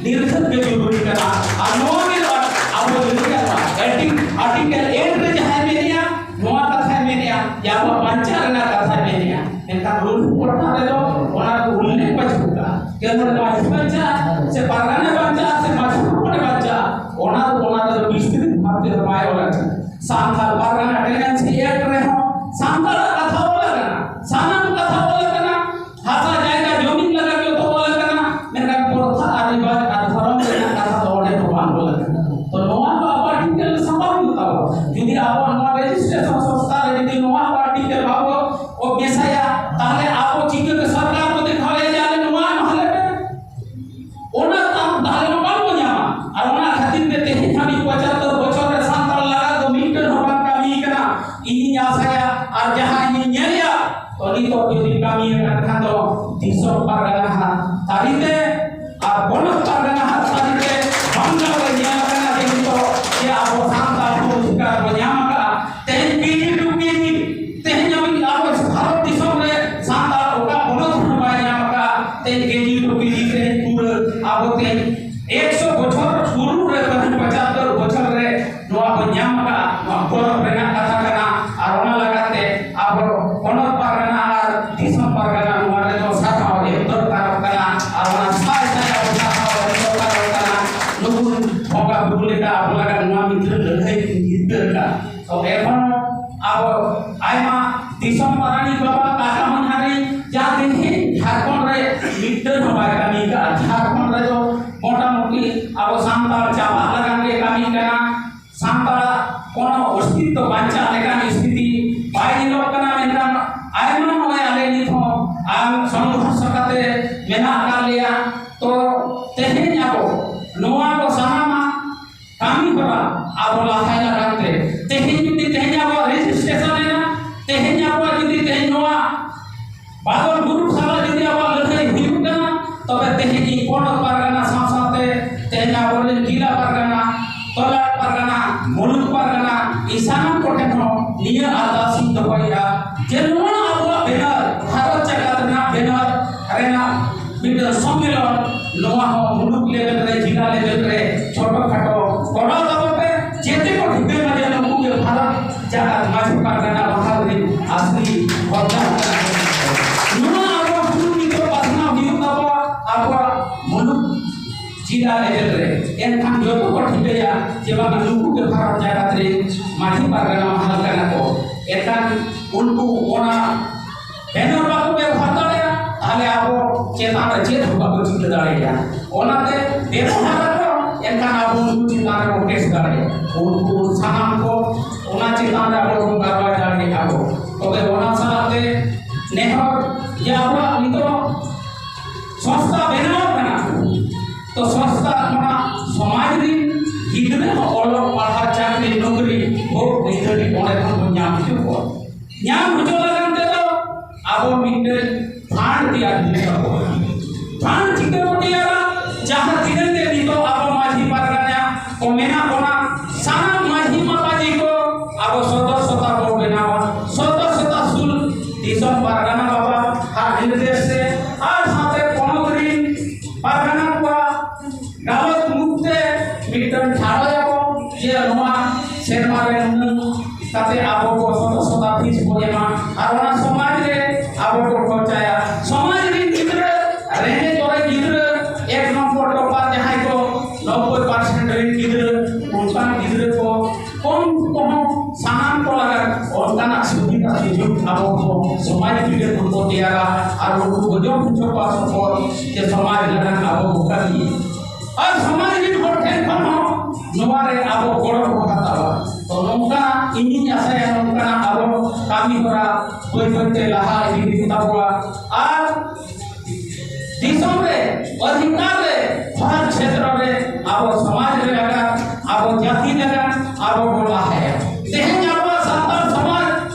ᱱᱤᱨᱠᱷᱟᱹᱛ ᱜᱮ ᱡᱚᱨᱩᱨᱤ ᱠᱟᱱᱟ᱾ ᱟᱨ ᱱᱚᱣᱟ ᱜᱮ ᱟᱵᱚ ᱞᱟᱹᱭ ᱜᱟᱱᱚᱜᱼᱟ, ᱟᱨᱴᱤᱠ-, ᱟᱨᱴᱤᱠᱮᱞ ᱮᱭᱤᱴ ᱨᱮ ᱡᱟᱦᱟᱸᱭ ᱢᱮᱱᱮᱜᱼᱟ, ᱱᱚᱣᱟ ᱠᱟᱛᱷᱟᱭ ᱢᱮᱱᱮᱜᱼᱟ ᱡᱮ ᱟᱵᱚᱣᱟᱜ ᱵᱟᱧᱪᱟᱣ ᱨᱮᱱᱟᱜ ᱠᱟᱛᱷᱟᱭ ᱢᱮᱱᱮᱜᱼᱟ᱾ ᱢᱮᱱᱠᱷᱟᱱ ᱨᱩᱞ ᱯᱨᱚᱠᱟᱨ ᱨᱮᱫᱚ ᱚᱱᱟ ᱠᱚ ᱩᱞᱞᱮᱠᱷ ᱵᱟᱹᱪᱩᱜ ᱠᱟᱜᱼᱟ᱾ ᱡᱮ ᱱᱚᱰᱮ ᱢᱟᱹᱡᱷᱤ ᱵᱟᱧᱪᱟᱣ ᱥᱮ ᱯᱟᱨᱜᱟᱱᱟ ᱵᱟᱧᱪᱟᱣ ᱥᱮ ᱢᱟᱹᱡᱷᱤ ᱦᱚᱯᱚᱱᱮ ᱵᱟᱧᱪᱟᱣ, ᱚᱱᱟ ᱫᱚ, ᱚᱱᱟ ᱫᱚ ᱵᱤᱥᱛᱨᱤᱛ ᱵᱷᱟᱵᱽ ᱛᱮᱫᱚ ᱵᱟᱭ ᱚᱞ ᱟᱠᱟᱱᱟ᱾ ᱥᱟᱱᱛᱟᱲ ᱯᱟᱨᱜᱟᱱᱟ ᱴᱮᱱᱮᱱᱥᱤ ᱮᱠᱴ ᱨᱮᱦᱚᱸ ᱥᱟᱱᱛᱟᱲᱟᱜ ᱠᱟᱛᱷᱟ ᱚᱞ ᱟᱠᱟᱱᱟ, ᱥᱟᱱᱟᱢ ᱠᱟᱛᱷᱟ ᱚᱞ ᱟᱠᱟᱱᱟ, ᱦᱟᱥᱟ ᱡᱟᱭᱜᱟ ᱡᱚᱢᱤᱱ ᱞᱟᱜᱟᱫ ᱡᱚᱛᱚ ᱚᱞ ᱟᱠᱟᱱᱟ, ᱢᱮᱱᱠᱷᱟᱱ ᱯᱨᱚᱛᱷᱟ ᱟᱨ ᱨᱤᱣᱟᱡᱽ ᱟᱨ ᱫᱷᱚᱨᱚᱢ ᱨᱮᱱᱟᱜ ᱠᱟᱛᱷᱟ ᱫᱚ ᱚᱸᱰᱮ ᱫᱚ ᱵᱟᱝ ᱚᱞ ᱟᱠᱟᱱᱟ᱾ ᱛᱚ ᱱᱚᱣᱟ ᱫᱚ ᱟᱵᱚᱣᱟᱜ ᱴᱷᱤᱠ ᱥᱟᱯᱟᱵ ᱦᱩᱭᱩᱜ ᱛᱟᱵᱚᱱᱟ᱾ ᱡᱩᱫᱤ ᱟᱵᱚᱣᱟᱜ ᱱᱚᱣᱟ ᱨᱮᱡᱤᱥᱴᱨᱮᱥᱚᱱ ᱥᱚᱝᱥᱛᱷᱟ ᱨᱮ ᱡᱩᱫᱤ ᱱᱚᱣᱟ ᱠᱚ ᱟᱨᱴᱤᱠᱮᱞ ᱵᱟᱵᱚ ᱢᱮᱥᱟᱭᱟ, ᱛᱟᱦᱞᱮ ᱟᱵᱚ ᱪᱤᱠᱟᱹᱛᱮ ᱥᱚᱨᱠᱟᱨ ᱠᱚ ᱫᱮᱠᱷᱟᱣᱮᱭᱟ ᱡᱮ ᱟᱞᱮ ᱱᱚᱣᱟ ᱮᱢᱟ ᱞᱮ ᱯᱮ? ᱚᱱᱟ ᱛᱟᱢ ᱛᱟᱦᱞᱮ ᱢᱟ ᱵᱟᱝ ᱵᱚ ᱧᱟᱢᱟ᱾ ᱟᱨ ᱚᱱᱟ ᱠᱷᱟᱹᱛᱤᱨ ᱛᱮ ᱛᱮᱦᱮᱧ ᱦᱟᱹᱵᱤᱡ ᱯᱚᱸᱪᱟᱛᱛᱳᱨ ᱵᱚᱪᱷᱚᱨ ᱨᱮ ᱥᱟᱱᱛᱟᱲ ᱞᱟᱜᱟ ᱫᱚ ᱢᱤᱫᱴᱟᱹᱝ ᱦᱚᱸ ᱵᱟᱝ ᱠᱟᱹᱢᱤ ᱠᱟᱱᱟ᱾ ᱤᱧᱤᱧ ᱟᱥᱟᱭᱟ ᱟᱨ ᱡᱟᱦᱟᱸ ᱤᱧᱤᱧ ᱧᱮᱞᱮᱜᱼᱟ, ᱛᱚ ᱱᱤᱛᱚᱜ ᱡᱩᱫᱤ ᱠᱟᱹᱢᱤ ᱟᱠᱟᱱ ᱠᱷᱟᱱ ᱫᱚ ᱫᱤᱥᱚᱢ ᱯᱟᱨᱜᱟᱱᱟ ᱦᱟᱸᱜ ᱛᱟᱹᱨᱤᱛᱮ ᱟᱨ ᱯᱚᱱᱚᱛ ᱯᱟᱨᱜᱟᱱᱟ ᱦᱟᱸᱜ ᱛᱟᱹᱨᱤᱛᱮ ᱵᱟᱝᱜᱟᱞ ᱨᱮ ᱧᱮᱞ ᱟᱠᱟᱱᱟ ᱡᱮ ᱱᱤᱛᱚᱜ ᱡᱮ ᱟᱵᱚ ᱥᱟᱱᱛᱟᱲ ᱠᱚ ᱚᱫᱷᱤᱠᱟᱨ ᱵᱚ ᱧᱟᱢ ᱟᱠᱟᱫᱼᱟ᱾ ᱛᱮᱦᱮᱧ ᱠᱮᱡᱤ ᱴᱩ ᱠᱮᱡᱤ ᱛᱮᱦᱮᱧ ᱦᱟᱹᱵᱤᱡ ᱟᱵᱚ ᱵᱷᱟᱨᱚᱛ ᱫᱤᱥᱚᱢ ᱨᱮ ᱥᱟᱱᱛᱟᱲ ᱚᱠᱟ ᱯᱚᱱᱚᱛ ᱦᱚᱸ ᱵᱟᱭ ᱧᱟᱢ ᱟᱠᱟᱫᱼᱟ᱾ ᱛᱮᱦᱮᱧ ᱠᱮᱡᱤ ᱴᱩ ᱠᱮᱡᱤ ᱛᱮᱦᱮᱧ ᱯᱩᱨᱟᱹ ᱟᱵᱚ ᱛᱮᱦᱮᱧ ᱮᱠᱥᱚ ᱵᱚᱪᱷᱚᱨ ᱯᱩᱨᱩᱵ ᱨᱮ ᱛᱮᱦᱮᱧ ᱯᱚᱸᱪᱟᱛᱛᱳᱨ ᱵᱚᱪᱷᱚᱨ ᱨᱮ ᱱᱚᱣᱟ ᱵᱚ ᱧᱟᱢ ᱟᱠᱟᱫᱼᱟ᱾ ᱱᱚᱣᱟ ᱜᱚᱨᱚᱵᱽ ᱨᱮᱱᱟᱜ ᱠᱟᱛᱷᱟ ᱠᱟᱱᱟ᱾ ᱟᱨ ᱚᱱᱟ ᱞᱮᱠᱟᱛᱮ ᱟᱵᱚ ᱯᱚᱱᱚᱛ ᱯᱟᱨᱜᱟᱱᱟ ᱟᱨ ᱫᱤᱥᱚᱢ ᱯᱟᱨᱜᱟᱱᱟ ᱱᱚᱣᱟ ᱨᱮᱫᱚ ᱥᱟᱨᱦᱟᱣ ᱮᱢ ᱫᱚᱨᱠᱟᱨᱚᱜ ᱠᱟᱱᱟ᱾ ᱟᱨ ᱚᱱᱟ ᱥᱟᱭ ᱥᱟᱭ ᱟᱵᱚ ᱥᱟᱨᱦᱟᱣ ᱮᱢ ᱫᱚᱨᱠᱟᱨᱚᱜ ᱠᱟᱱᱟ᱾ ᱱᱩᱠᱩ ᱵᱚᱸᱜᱟ ᱵᱩᱨᱩ ᱞᱮᱠᱟ ᱟᱵᱚ ᱞᱟᱹᱜᱤᱫ ᱱᱚᱣᱟ ᱢᱤᱫᱴᱟᱝ ᱞᱟᱹᱲᱦᱟᱹᱭ ᱠᱤᱱ ᱡᱤᱛᱠᱟᱹᱨ ᱠᱟᱜᱼᱟ᱾ ᱛᱚ ᱮᱠᱷᱚᱱ ᱟᱵᱚ ᱟᱭᱢᱟ ᱫᱤᱥᱚᱢ ᱯᱟᱨᱟᱱᱤᱠ ᱵᱟᱵᱟ ᱠᱟᱠᱟ ᱢᱟᱹᱱᱦᱟᱹᱨᱤ ᱡᱟᱦᱟᱸ ᱛᱮᱦᱮᱧ ᱡᱷᱟᱲᱠᱷᱚᱸᱰ ᱨᱮ ᱢᱤᱫᱴᱟᱹᱝ ᱦᱚᱸ ᱵᱟᱭ ᱠᱟᱹᱢᱤ ᱠᱟᱜᱼᱟ᱾ ᱡᱷᱟᱲᱠᱷᱚᱸᱰ ᱨᱮᱫᱚ ᱢᱚᱴᱟᱢᱩᱴᱤ ᱟᱵᱚ ᱥᱟᱱᱛᱟᱲ ᱪᱟᱵᱟᱜ ᱞᱟᱹᱜᱤᱫ ᱜᱮ ᱠᱟᱹᱢᱤ ᱠᱟᱱᱟ᱾ ᱥᱟᱱᱛᱟᱲᱟᱜ ᱠᱳᱱᱳ ᱚᱥᱛᱤᱛᱛᱚ ᱵᱟᱧᱪᱟᱣ ᱞᱮᱠᱟᱱ ᱥᱛᱷᱤᱛᱤ ᱵᱟᱭ ᱧᱮᱞᱚᱜ ᱠᱟᱱᱟ᱾ ᱢᱮᱱᱠᱷᱟᱱ ᱟᱭᱢᱟ ᱱᱚᱜᱼᱚᱭ ᱟᱞᱮ ᱱᱤᱛ ᱦᱚᱸ ᱟᱨ ᱥᱚᱝᱜᱷᱚᱨᱥᱚ ᱠᱟᱛᱮ ᱢᱮᱱᱟᱜ ᱟᱠᱟᱫ ᱞᱮᱭᱟ᱾ ᱛᱚ ᱛᱮᱦᱮᱧ ᱟᱵᱚ ᱱᱚᱣᱟ ᱠᱚ ᱥᱟᱱᱟᱢᱟᱜ ᱠᱟᱹᱢᱤ ᱦᱚᱨᱟ ᱟᱵᱚ ᱞᱟᱦᱟᱭ ᱞᱟᱹᱜᱤᱫ ᱛᱮ ᱛᱮᱦᱮᱧ ᱡᱩᱫᱤ ᱛᱮᱦᱮᱧ ᱟᱵᱚᱣᱟᱜ ᱨᱮᱡᱤᱥᱴᱨᱮᱥᱚᱱ ᱮᱱᱟ, ᱛᱮᱦᱮᱧ ᱟᱵᱚᱣᱟᱜ ᱡᱩᱫᱤ ᱛᱮᱦᱮᱧ ᱱᱚᱣᱟ ᱵᱟᱫᱚᱞ ᱜᱩᱨᱩᱯ ᱥᱟᱞᱟᱜ ᱡᱩᱫᱤ ᱟᱵᱚᱣᱟᱜ ᱞᱟᱹᱲᱦᱟᱹᱭ ᱦᱩᱭᱩᱜ ᱠᱟᱱᱟ, ᱛᱚᱵᱮ ᱛᱮᱦᱮᱧ ᱤᱧ ᱯᱚᱱᱚᱛ ᱯᱟᱨᱜᱟᱱᱟ ᱥᱟᱶ ᱥᱟᱶᱛᱮ ᱛᱮᱦᱮᱧ ᱟᱵᱚᱨᱮᱱ ᱡᱮᱞᱟ ᱯᱟᱨᱜᱟᱱᱟ, ᱛᱚᱞᱟᱴ ᱯᱟᱨᱜᱟᱱᱟ, ᱢᱩᱞᱩᱠ ᱯᱟᱨᱜᱟᱱᱟ, ᱤᱧ ᱥᱟᱱᱟᱢ ᱠᱚᱴᱷᱮᱱ ᱦᱚᱸ ᱱᱤᱭᱟᱹ ᱟᱨᱫᱟᱥ ᱤᱧ ᱫᱚᱦᱚᱭᱮᱫᱼᱟ ᱡᱮ ᱱᱚᱣᱟ ᱟᱵᱚᱣᱟᱜ ᱵᱮᱱᱟᱨ, ᱵᱷᱟᱨᱚᱛ ᱡᱟᱠᱟᱛ ᱨᱮᱱᱟᱜ ᱵᱮᱱᱟᱨ ᱨᱮᱱᱟᱜ ᱢᱤᱫᱴᱟᱝ ᱥᱚᱢᱢᱮᱞᱚᱱ, ᱱᱚᱣᱟ ᱦᱚᱸ ᱢᱩᱞᱩᱠ ᱞᱮᱵᱮᱞ ᱡᱮᱞ ᱨᱮ᱾ ᱮᱱᱠᱷᱟᱱ ᱡᱚᱛᱚ ᱠᱚ ᱴᱷᱤᱠᱟᱹᱭᱟ ᱡᱮ ᱵᱟᱝᱟ, ᱱᱩᱠᱩ ᱜᱮ ᱵᱷᱟᱨᱚᱛ ᱡᱟᱠᱟᱛ ᱨᱮᱱ ᱢᱟᱹᱡᱷᱤ ᱯᱟᱨᱜᱟᱱᱟ ᱢᱟᱦᱟᱞ ᱠᱟᱱᱟ ᱠᱚ᱾ ᱮᱱᱠᱷᱟᱱ ᱩᱱᱠᱩ ᱚᱱᱟ banner ᱵᱟᱠᱚ ᱵᱮᱵᱚᱦᱟᱨ ᱫᱟᱲᱮᱭᱟᱜᱼᱟ, ᱛᱟᱦᱞᱮ ᱟᱵᱚ ᱪᱮᱛᱟᱱ ᱨᱮ ᱪᱮᱫ ᱦᱚᱸ ᱵᱟᱠᱚ ᱪᱤᱠᱟᱹ ᱫᱟᱲᱮᱭᱟᱜᱼᱟ᱾ ᱚᱱᱟᱛᱮ ᱵᱮᱵᱚᱦᱟᱨ ᱟᱠᱚ, ᱮᱱᱠᱷᱟᱱ ᱟᱵᱚ ᱩᱱᱠᱩ ᱪᱮᱛᱟᱱ ᱨᱮᱵᱚ case ᱫᱟᱲᱮᱭᱟᱜᱼᱟ᱾ ᱩᱱᱠᱩ ᱥᱟᱱᱟᱢ ᱠᱚ ᱚᱱᱟ ᱪᱮᱛᱟᱱ ᱨᱮ ᱟᱵᱚ ᱵᱚᱱ ᱠᱟᱨᱣᱟᱭ ᱫᱟᱲᱮᱭᱟᱜᱼᱟ ᱵᱚ᱾ ᱛᱚᱵᱮ ᱚᱱᱟ ᱥᱟᱞᱟᱜ ᱛᱮ ᱱᱮᱦᱚᱨ ᱡᱮ ᱟᱵᱚᱣᱟᱜ ᱱᱤᱛᱚᱜ ᱥᱚᱝᱥᱛᱷᱟ ᱵᱮᱱᱟᱣ ᱠᱟᱱᱟ, ᱛᱚ ᱥᱚᱝᱥᱛᱷᱟ ᱠᱷᱚᱱᱟᱜ ᱥᱚᱢᱟᱡᱽ ᱨᱤᱱ ᱜᱤᱫᱽᱨᱟᱹ ᱦᱚᱸ ᱚᱞᱚᱜ ᱯᱟᱲᱦᱟᱣ, ᱪᱟᱹᱠᱨᱤ ᱱᱚᱠᱨᱤ ᱦᱚᱠ ᱟᱹᱭᱫᱟᱹᱨᱤ ᱚᱸᱰᱮ ᱠᱷᱚᱱ ᱵᱚᱱ ᱧᱟᱢ ᱦᱚᱪᱚ ᱠᱚᱣᱟ᱾ ᱧᱟᱢ ᱦᱚᱪᱚ ᱞᱟᱹᱜᱤᱫ ᱛᱮᱫᱚ ᱟᱵᱚ ᱢᱤᱫᱴᱮᱱ fund ᱛᱮᱭᱟᱨ ᱦᱩᱭᱩᱜ ᱛᱟᱵᱚᱱᱟ᱾ Fund ᱪᱤᱠᱟᱹ ᱵᱚ ᱛᱮᱭᱟᱨᱟ? ᱡᱟᱦᱟᱸ ᱛᱤᱱᱟᱹᱜ ᱜᱮ ᱱᱤᱛᱚᱜ ᱟᱵᱚ ᱢᱟᱹᱡᱷᱤ ᱯᱟᱨᱜᱟᱱᱟ ᱠᱚ ᱢᱮᱱᱟᱜ ᱵᱚᱱᱟ, ᱥᱟᱱᱟᱢ ᱢᱟᱹᱡᱷᱤ ᱢᱟᱯᱟᱡᱷᱤ ᱠᱚ ᱟᱵᱚ ᱥᱚᱫᱚᱥᱥᱚᱛᱟ ᱵᱚ ᱵᱮᱱᱟᱣᱟ᱾ ᱥᱚᱫᱚᱥᱥᱚᱛᱟ ᱥᱩᱞᱠ ᱫᱤᱥᱚᱢ ᱯᱟᱨᱜᱟᱱᱟ ᱵᱟᱵᱟ ᱟᱜ ᱱᱤᱨᱫᱮᱥ ᱛᱮ ᱟᱨ ᱥᱟᱶᱛᱮ ᱯᱚᱱᱚᱛ ᱨᱤᱱ ᱯᱟᱨᱜᱟᱱᱟ ᱠᱚᱣᱟᱜ ᱜᱟᱞᱚᱪ ᱢᱩᱠ ᱛᱮ ᱢᱤᱫᱴᱟᱝ ᱴᱷᱟᱲᱚᱭᱟᱵᱚ ᱡᱮ ᱱᱚᱣᱟ ᱥᱮᱨᱢᱟ ᱨᱮ ᱱᱩᱱᱟᱹᱜ ᱠᱟᱛᱮ ᱟᱵᱚ ᱠᱚ ᱥᱚᱫᱚᱥᱥᱚᱛᱟ fees ᱵᱚ ᱮᱢᱟ, ᱟᱨ ᱚᱱᱟ ᱥᱚᱢᱟᱡᱽ ᱨᱮ ᱟᱵᱚ ᱠᱚ ᱠᱷᱚᱨᱪᱟᱭᱟ᱾ ᱥᱚᱢᱟᱡᱽ ᱨᱤᱱ ᱜᱤᱫᱽᱨᱟᱹ, ᱨᱮᱸᱜᱮᱡ ᱚᱨᱮᱡ ᱜᱤᱫᱽᱨᱟᱹ, ᱮᱠ ᱱᱚᱢᱵᱚᱨ topper ᱡᱟᱦᱟᱸᱭ ᱠᱚ ᱱᱚᱵᱵᱳᱭ percent ᱨᱤᱱ ᱜᱤᱫᱽᱨᱟᱹ, ᱚᱱᱠᱟᱱ ᱜᱤᱫᱽᱨᱟᱹ ᱠᱚ ᱠᱚᱢ ᱠᱚᱦᱚᱸ ᱥᱟᱱᱟᱢ ᱠᱚ ᱞᱟᱜᱟᱱ ᱚᱱᱠᱟᱱᱟᱜ ᱥᱩᱵᱤᱫᱷᱟ ᱥᱩᱡᱳᱜᱽ ᱟᱵᱚ ᱠᱚ ᱥᱚᱢᱟᱡᱽ ᱯᱤᱲᱟᱹ ᱠᱷᱚᱱ ᱵᱚ ᱛᱮᱭᱟᱨᱟ ᱟᱨ ᱩᱱᱠᱩ ᱵᱚ ᱡᱚᱢ ᱦᱚᱪᱚ ᱠᱚᱣᱟ ᱥᱚᱯᱚᱨ ᱡᱮ ᱥᱚᱢᱟᱡᱽ ᱞᱟᱜᱟᱱ ᱟᱵᱚ ᱵᱚ ᱠᱟᱹᱢᱤᱭᱟ᱾ ᱟᱨ ᱥᱚᱢᱟᱡᱽ ᱨᱤᱱ ᱦᱚᱲ ᱴᱷᱮᱱ ᱠᱷᱚᱱ ᱦᱚᱸ ᱱᱚᱣᱟ ᱨᱮ ᱟᱵᱚ ᱜᱚᱲᱚ ᱵᱚ ᱦᱟᱛᱟᱣᱟ᱾ ᱛᱚ ᱱᱚᱝᱠᱟ ᱤᱧᱤᱧ ᱟᱥᱟᱭᱟ ᱱᱚᱝᱠᱟᱱᱟᱜ ᱟᱵᱚ ᱠᱟᱹᱢᱤ ᱦᱚᱨᱟ ᱵᱟᱹᱭ ᱵᱟᱹᱭ ᱛᱮ ᱞᱟᱦᱟ ᱤᱫᱤ ᱦᱩᱭᱩᱜ ᱛᱟᱵᱚᱣᱟ᱾ ᱟᱨ ᱫᱤᱥᱚᱢ ᱨᱮ ᱚᱫᱷᱤᱠᱟᱨ ᱨᱮ ᱦᱚᱨ ᱪᱷᱮᱛᱨᱚ ᱨᱮ ᱟᱵᱚ ᱥᱚᱢᱟᱡᱽ ᱨᱮ ᱞᱟᱜᱟᱱ, ᱟᱵᱚ ᱡᱟᱹᱛᱤ ᱞᱟᱜᱟᱱ ᱟᱵᱚ ᱵᱚ ᱞᱟᱦᱟᱭᱟ᱾ ᱛᱮᱦᱮᱧ ᱟᱵᱚᱣᱟᱜ ᱥᱟᱱᱛᱟᱲ ᱥᱚᱢᱟᱡᱽ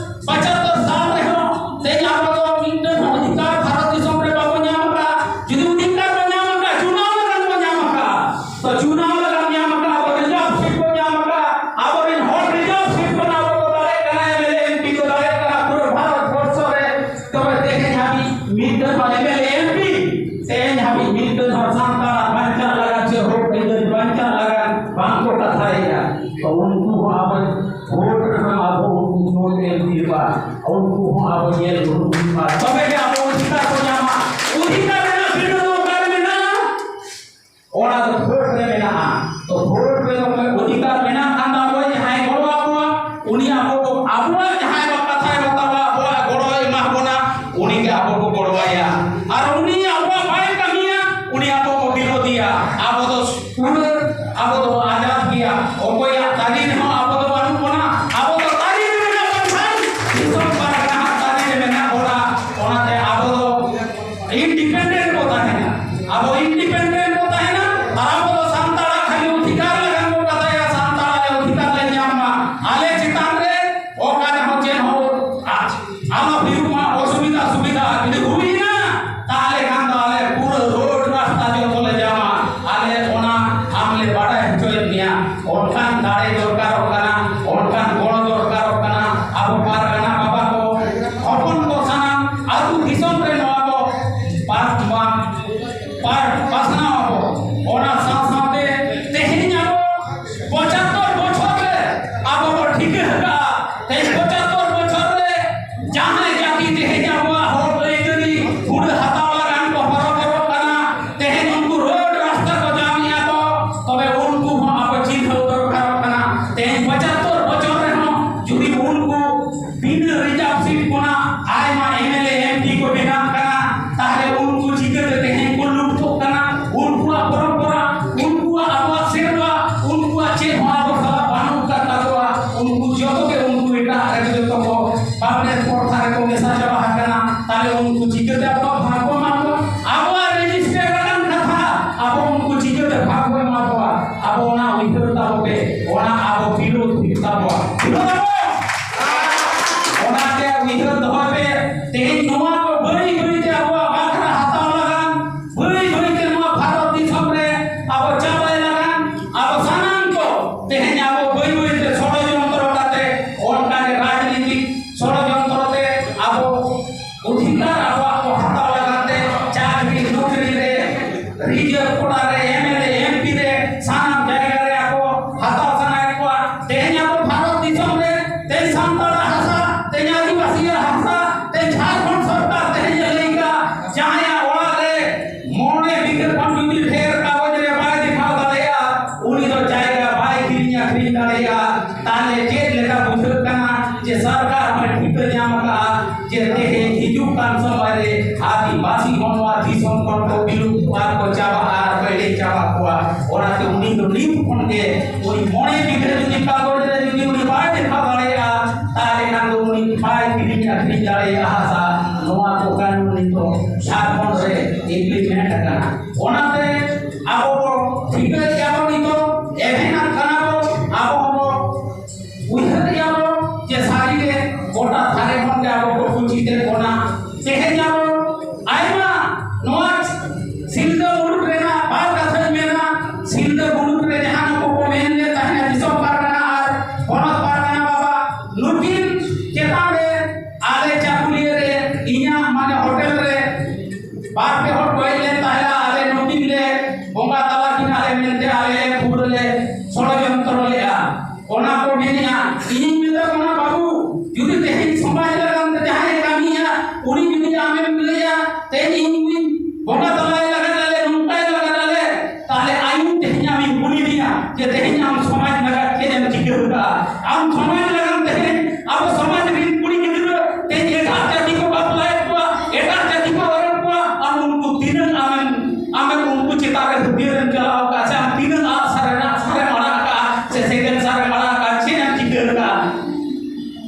ᱯᱚᱪᱟᱛᱛᱚᱨ ᱥᱟᱞ ᱨᱮᱦᱚᱸ ᱛᱮᱦᱮᱧ ᱟᱵᱚ ᱫᱚ ᱢᱤᱫᱴᱟᱝ ᱦᱚᱸ ᱚᱫᱷᱤᱠᱟᱨ ᱵᱷᱟᱨᱚᱛ ᱫᱤᱥᱚᱢ ᱨᱮ ᱵᱟᱵᱚ ᱧᱟᱢ ᱟᱠᱟᱫᱼᱟ᱾ ᱡᱩᱫᱤ ᱚᱫᱷᱤᱠᱟᱨ ᱵᱚ ᱧᱟᱢ ᱟᱠᱟᱫᱼᱟ, ᱪᱩᱱᱟᱣ ᱞᱟᱜᱟᱱ ᱵᱚ ᱧᱟᱢ ᱟᱠᱟᱫᱼᱟ᱾ ᱛᱚ ᱪᱩᱱᱟᱣ ᱞᱟᱜᱟᱱ ᱧᱟᱢ ᱟᱠᱟᱫᱼᱟ, ᱟᱵᱚ reserve seat ᱵᱚ ᱧᱟᱢ ᱟᱠᱟᱫᱼᱟ, ᱟᱵᱚᱨᱮᱱ ᱦᱚᱲ reserve seat ᱠᱷᱚᱱ ᱟᱵᱚ ᱠᱚ ᱫᱟᱲᱮᱭᱟᱜ ᱠᱟᱱᱟ, MLA, MP ᱠᱚ ᱫᱟᱲᱮᱭᱟᱜ ᱠᱟᱱᱟ ᱯᱩᱨᱟᱹ ᱵᱷᱟᱨᱚᱛ ᱵᱚᱨᱥᱚ ᱨᱮ᱾ ᱛᱚᱵᱮ ᱛᱮᱦᱮᱧ ᱦᱟᱹᱵᱤᱡ ᱢᱤᱫᱴᱟᱝ ᱦᱚᱸ MLA, MP, ᱛᱮᱦᱮᱧ ᱦᱟᱹᱵᱤᱡ ᱢᱤᱫᱴᱟᱝ ᱦᱚᱸ ᱥᱟᱱᱛᱟᱲᱟᱜ ᱵᱟᱧᱪᱟᱣ ᱞᱟᱜᱟᱱ ᱥᱮ ᱦᱚᱠ ᱟᱹᱭᱫᱟᱹᱨᱤ ᱵᱟᱧᱪᱟᱣ ᱞᱟᱜᱟᱱ ᱵᱟᱝ ᱠᱚ ᱠᱟᱛᱷᱟᱭᱮᱫᱼᱟ᱾ ᱛᱚ ᱩᱱᱠᱩ ᱦᱚᱸ ᱟᱵᱚ vote ᱨᱮᱦᱚᱸ ᱟᱵᱚ ᱩᱱᱠᱩ vote ᱮᱢ ᱦᱩᱭᱩᱜᱼᱟ, ᱩᱱᱠᱩ ᱦᱚᱸ ᱟᱵᱚ ᱧᱮᱞ ᱩᱨᱩᱢ ᱦᱩᱭᱩᱜᱼᱟ, ᱛᱚᱵᱮ ᱜᱮ ᱟᱵᱚ ᱚᱫᱷᱤᱠᱟᱨ ᱠᱚ ᱧᱟᱢᱟ᱾ ᱚᱫᱷᱤᱠᱟᱨ ᱨᱮᱱᱟᱜ ᱵᱤᱰᱟᱹᱣ ᱫᱚ ᱚᱠᱟᱨᱮ ᱢᱮᱱᱟᱜᱼᱟ? ᱚᱱᱟ ᱫᱚ ᱵᱷᱳᱴ ᱨᱮ ᱢᱮᱱᱟᱜᱼᱟ᱾ ᱛᱚ ᱵᱷᱳᱴ ᱨᱮ ᱚᱫᱷᱤᱠᱟᱨ ᱢᱮᱱᱟᱜ ᱠᱷᱟᱱ ᱫᱚ ᱟᱵᱚ ᱡᱟᱦᱟᱸᱭ ᱜᱚᱲᱚ ᱟᱵᱚᱣᱟ, ᱩᱱᱤ ᱟᱵᱚ ᱠᱚ, ᱟᱵᱚᱣᱟᱜ ᱡᱟᱦᱟᱸᱭ ᱵᱟ ᱠᱟᱛᱷᱟᱭ ᱵᱟᱛᱟᱣᱟ, ᱟᱵᱚᱣᱟᱜ ᱜᱚᱲᱚᱭ ᱮᱢᱟ ᱵᱚᱱᱟ, ᱩᱱᱤ ᱜᱮ ᱟᱵᱚ ᱠᱚ ᱜᱚᱲᱚᱣᱟᱭᱟ᱾ ᱟᱨ ᱩᱱᱤ ᱟᱵᱚᱣᱟᱜ ᱵᱟᱭ ᱠᱟᱹᱢᱤᱭᱟ, ᱩᱱᱤ ᱟᱵᱚ ᱠᱚ ᱵᱤᱨᱳᱫᱤᱭᱟ᱾ ᱟᱵᱚ ᱫᱚ ᱯᱩᱨᱟᱹ, ᱟᱵᱚ ᱫᱚ ᱟᱡᱟᱫ ᱜᱮᱭᱟ᱾ ᱚᱠᱚᱭᱟᱜ ᱛᱟᱹᱨᱤ ᱨᱮᱦᱚᱸ ᱟᱵᱚ ᱫᱚ ᱵᱟᱹᱱᱩᱜ ᱵᱚᱱᱟ᱾ ᱟᱵᱚ ᱫᱚ ᱛᱟᱹᱨᱤ ᱨᱮ ᱢᱮᱱᱟᱜ ᱵᱚᱱ ᱠᱷᱟᱱ ᱫᱤᱥᱚᱢ ᱯᱟᱨᱜᱟᱱᱟ ᱛᱟᱹᱨᱤ ᱨᱮ ᱢᱮᱱᱟᱜ ᱵᱚᱱᱟ᱾ ᱚᱱᱟᱛᱮ ᱟᱵᱚ ᱫᱚ independent ᱵᱚ ᱛᱟᱦᱮᱱᱟ᱾ ᱟᱵᱚ independent ᱵᱚ ᱛᱟᱦᱮᱱᱟ᱾ ᱟᱨ ᱟᱵᱚ ᱫᱚ ᱥᱟᱱᱛᱟᱲᱟᱜ ᱠᱷᱟᱹᱞᱤ ᱚᱫᱷᱤᱠᱟᱨ ᱞᱟᱹᱜᱤᱫ ᱵᱚ ᱠᱟᱛᱷᱟᱭᱟ, ᱥᱟᱱᱛᱟᱲᱟᱜ ᱚᱫᱷᱤᱠᱟᱨ ᱞᱮ ᱧᱟᱢ ᱢᱟ᱾ ᱟᱞᱮ ᱪᱮᱛᱟᱱ ᱨᱮ ᱚᱠᱟ ᱨᱮᱦᱚᱸ ᱪᱮᱫ ᱦᱚᱸ ᱟ-, ᱟᱞᱚ ᱦᱩᱭᱩᱜ ᱢᱟ ᱚᱥᱩᱵᱤᱫᱷᱟ ᱥᱩᱵᱤᱫᱷᱟ᱾ ᱡᱩᱫᱤ ᱦᱩᱭᱱᱟ, ᱛᱟᱦᱞᱮ ᱠᱷᱟᱱ ᱫᱚ ᱟᱞᱮ ᱯᱩᱨᱟᱹ ᱨᱳᱰ ᱨᱟᱥᱛᱟ ᱡᱚᱛᱚ ᱞᱮ ᱧᱟᱢᱟ᱾ ᱟᱞᱮ ᱚᱱᱟ ᱟᱢ ᱞᱮ ᱵᱟᱲᱟᱭ ᱦᱚᱪᱚᱭᱮᱫ ᱢᱮᱭᱟ᱾ ᱚᱱᱠᱟᱱ ᱫᱟᱲᱮ ᱛᱟᱦᱞᱮ ᱪᱮᱫ ᱞᱮᱠᱟ ᱵᱩᱡᱷᱟᱹᱜ ᱠᱟᱱᱟ ᱡᱮ ᱥᱚᱨᱠᱟᱨ ᱦᱚᱸᱭ ᱴᱷᱤᱠᱟᱹ ᱧᱟᱢ ᱟᱠᱟᱫᱼᱟ ᱡᱮ ᱛᱮᱦᱮᱧ ᱦᱤᱡᱩᱜ ᱠᱟᱱ ᱥᱚᱢᱚᱭ ᱨᱮ ᱟᱹᱫᱤᱵᱟᱹᱥᱤ ᱦᱚᱸ ᱱᱚᱣᱟ ᱫᱤᱥᱚᱢ ᱠᱷᱚᱱ ᱠᱚ ᱵᱤᱞᱩᱯᱛᱚᱜᱼᱟ, ᱠᱚ ᱪᱟᱵᱟᱜᱼᱟ ᱟᱨ ᱠᱚ ᱮᱲᱮ ᱪᱟᱵᱟ ᱠᱚᱣᱟ? ᱚᱱᱟᱛᱮ ᱩᱱᱤ ᱫᱚ ᱱᱤᱛ ᱠᱷᱚᱱ ᱜᱮ ᱩᱱᱤ ᱢᱚᱬᱮ ᱵᱤᱜᱷᱟᱹ ᱡᱩᱫᱤ ᱠᱟᱜᱚᱡᱽ ᱨᱮ ᱡᱩᱫᱤ ᱩᱱᱤ ᱵᱟᱭ ᱫᱮᱠᱷᱟᱣ ᱫᱟᱲᱮᱭᱟᱜᱼᱟ, ᱛᱟᱦᱞᱮ ᱠᱷᱟᱱ ᱫᱚ ᱩᱱᱤ ᱵᱟᱭ ᱠᱤᱨᱤᱧ ᱟᱹᱠᱷᱨᱤᱧ ᱫᱟᱲᱮᱭᱟᱜᱼᱟ ᱦᱟᱥᱟ᱾ ᱱᱚᱣᱟ ᱠᱚ ᱠᱟᱹᱱᱩᱱ ᱱᱤᱛᱚᱜ ᱡᱷᱟᱲᱠᱷᱚᱸᱰ ᱨᱮ implement ᱟᱠᱟᱱᱟ᱾ ᱚᱱᱟᱛᱮ ᱟᱵᱚ ᱵᱚ ᱴᱷᱤᱠᱟᱹᱭᱮᱫᱼᱟ ᱵᱚ, ᱱᱤᱛᱚᱜ ᱮᱵᱷᱮᱱᱟᱜ ᱠᱟᱱᱟ ᱵᱚ, ᱟᱵᱚ ᱦᱚᱸᱵᱚ ᱩᱭᱦᱟᱹᱨᱮᱫᱼᱟ ᱵᱚ ᱡᱮ ᱥᱟᱹᱨᱤᱜᱮ ᱜᱚᱴᱟ ᱫᱷᱟᱨᱮ ᱠᱷᱚᱱ ᱜᱮ ᱟᱵᱚ ᱠᱚ ᱠᱩᱪᱤᱛᱮᱫ ᱵᱚᱱᱟ᱾ ᱛᱮᱦᱮᱧ ᱟᱵᱚ ᱟᱭᱢᱟ ᱱᱚᱣᱟ ᱥᱤᱞᱫᱟᱹ ᱢᱩᱞᱩᱠ ᱨᱮᱱᱟᱜ ᱵᱟᱨ ᱠᱟᱛᱷᱟᱧ ᱢᱮᱱᱟ᱾ ᱥᱤᱞᱫᱟᱹ ᱢᱩᱞᱩᱠ ᱨᱮ ᱡᱟᱦᱟᱸ ᱱᱩᱠᱩ ᱠᱚ ᱢᱮᱱ ᱞᱮᱫ ᱛᱟᱦᱮᱸᱱᱟ ᱫᱤᱥᱚᱢ ᱯᱟᱨᱜᱟᱱᱟ ᱟᱨ ᱯᱚᱱᱚᱛ ᱯᱟᱨᱜᱟᱱᱟ ᱵᱟᱵᱟ, ᱱᱩᱠᱤᱱ ᱪᱮᱛᱟᱱ ᱨᱮ ᱟᱞᱮ ᱪᱟᱠᱩᱞᱤᱭᱟᱹ ᱨᱮ ᱤᱧᱟᱹᱜ ᱢᱟᱱᱮ ᱦᱳᱴᱮᱞ ᱨᱮ ᱵᱟᱨ ᱯᱮ ᱦᱚᱲ ᱠᱚ ᱦᱮᱡ ᱞᱮᱱ ᱛᱟᱦᱮᱸᱱᱟ, ᱟᱞᱮ ᱱᱩᱠᱤᱱ ᱞᱮ ᱵᱚᱸᱜᱟ ᱛᱟᱞᱟ ᱠᱤᱱᱟ ᱞᱮ ᱢᱮᱱᱛᱮ ᱟᱞᱮ ᱞᱮ ᱯᱩᱨᱟᱹ ᱞᱮ ᱥᱚᱲᱚᱡᱚᱱᱛᱨᱚ ᱞᱮᱫᱼᱟ᱾ ᱚᱱᱟ ᱠᱚ ᱢᱮᱱᱮᱫᱼᱟ, ᱤᱧᱤᱧ ᱢᱮᱛᱟ ᱠᱚ ᱠᱟᱱᱟ, ᱵᱟᱹᱵᱩ, ᱡᱩᱫᱤ ᱛᱮᱦᱮᱧ ᱥᱚᱢᱟᱡᱽ ᱞᱟᱹᱜᱤᱫ ᱛᱮ ᱡᱟᱦᱟᱸᱭ ᱠᱟᱹᱢᱤᱭᱟ, ᱩᱱᱤ ᱡᱩᱫᱤ ᱟᱢᱮᱢ ᱞᱟᱹᱭᱟ, ᱛᱮᱦᱮᱧ ᱤᱧ ᱵᱚᱸᱜᱟ ᱛᱟᱞᱟᱭ ᱞᱟᱜᱟᱫ ᱟᱞᱮ, ᱱᱚᱝᱠᱟᱭ ᱞᱟᱜᱟᱫ ᱟᱞᱮ, ᱛᱟᱦᱞᱮ ᱟᱭᱩ ᱛᱮᱦᱮᱧ ᱟᱢᱤᱧ ᱠᱩᱞᱤ ᱢᱮᱭᱟ ᱡᱮ ᱛᱮᱦᱮᱧ ᱟᱢ ᱥᱚᱢᱟᱡᱽ ᱞᱟᱜᱟᱫ ᱪᱮᱫ ᱮᱢ ᱪᱤᱠᱟᱹ ᱟᱠᱟᱫᱼᱟ? ᱟᱢ ᱥᱚᱢᱟᱡᱽ ᱞᱟᱜᱟᱫ ᱛᱮᱦᱮᱧ ᱟᱵᱚ ᱥᱚᱢᱟᱡᱽ ᱨᱮᱱ ᱠᱩᱲᱤ ᱜᱤᱫᱽᱨᱟᱹ ᱛᱮᱦᱮᱧ ᱮᱴᱟᱜ ᱡᱟᱹᱛᱤ ᱠᱚ ᱵᱟᱯᱞᱟᱭᱮᱫ ᱠᱚᱣᱟ, ᱮᱴᱟᱜ ᱡᱟᱹᱛᱤ ᱠᱚ ᱦᱚᱨᱚᱜ ᱠᱚᱣᱟ, ᱟᱢ ᱩᱱᱠᱩ ᱛᱤᱱᱟᱹᱜ ᱟᱢᱮᱢ, ᱟᱢᱮᱢ ᱩᱱᱠᱩ ᱪᱮᱛᱟᱱ ᱨᱮ ᱦᱟᱹᱛᱭᱟᱹᱨ ᱮᱢ ᱪᱟᱞᱟᱣ ᱟᱠᱟᱫᱼᱟ, ᱥᱮ ᱟᱢ ᱛᱤᱱᱟᱹᱜ ᱟᱜ ᱥᱟᱨ ᱨᱮᱱᱟᱜ ᱥᱟᱨᱮᱢ ᱟᱲᱟᱜ ᱟᱠᱟᱫᱼᱟ, ᱥᱮ ᱥᱮᱸᱜᱮᱞ ᱥᱟᱨᱮᱢ ᱟᱲᱟᱜ ᱟᱠᱟᱫᱼᱟ, ᱪᱮᱫ ᱮᱢ ᱪᱤᱠᱟᱹ ᱟᱠᱟᱫᱼᱟ?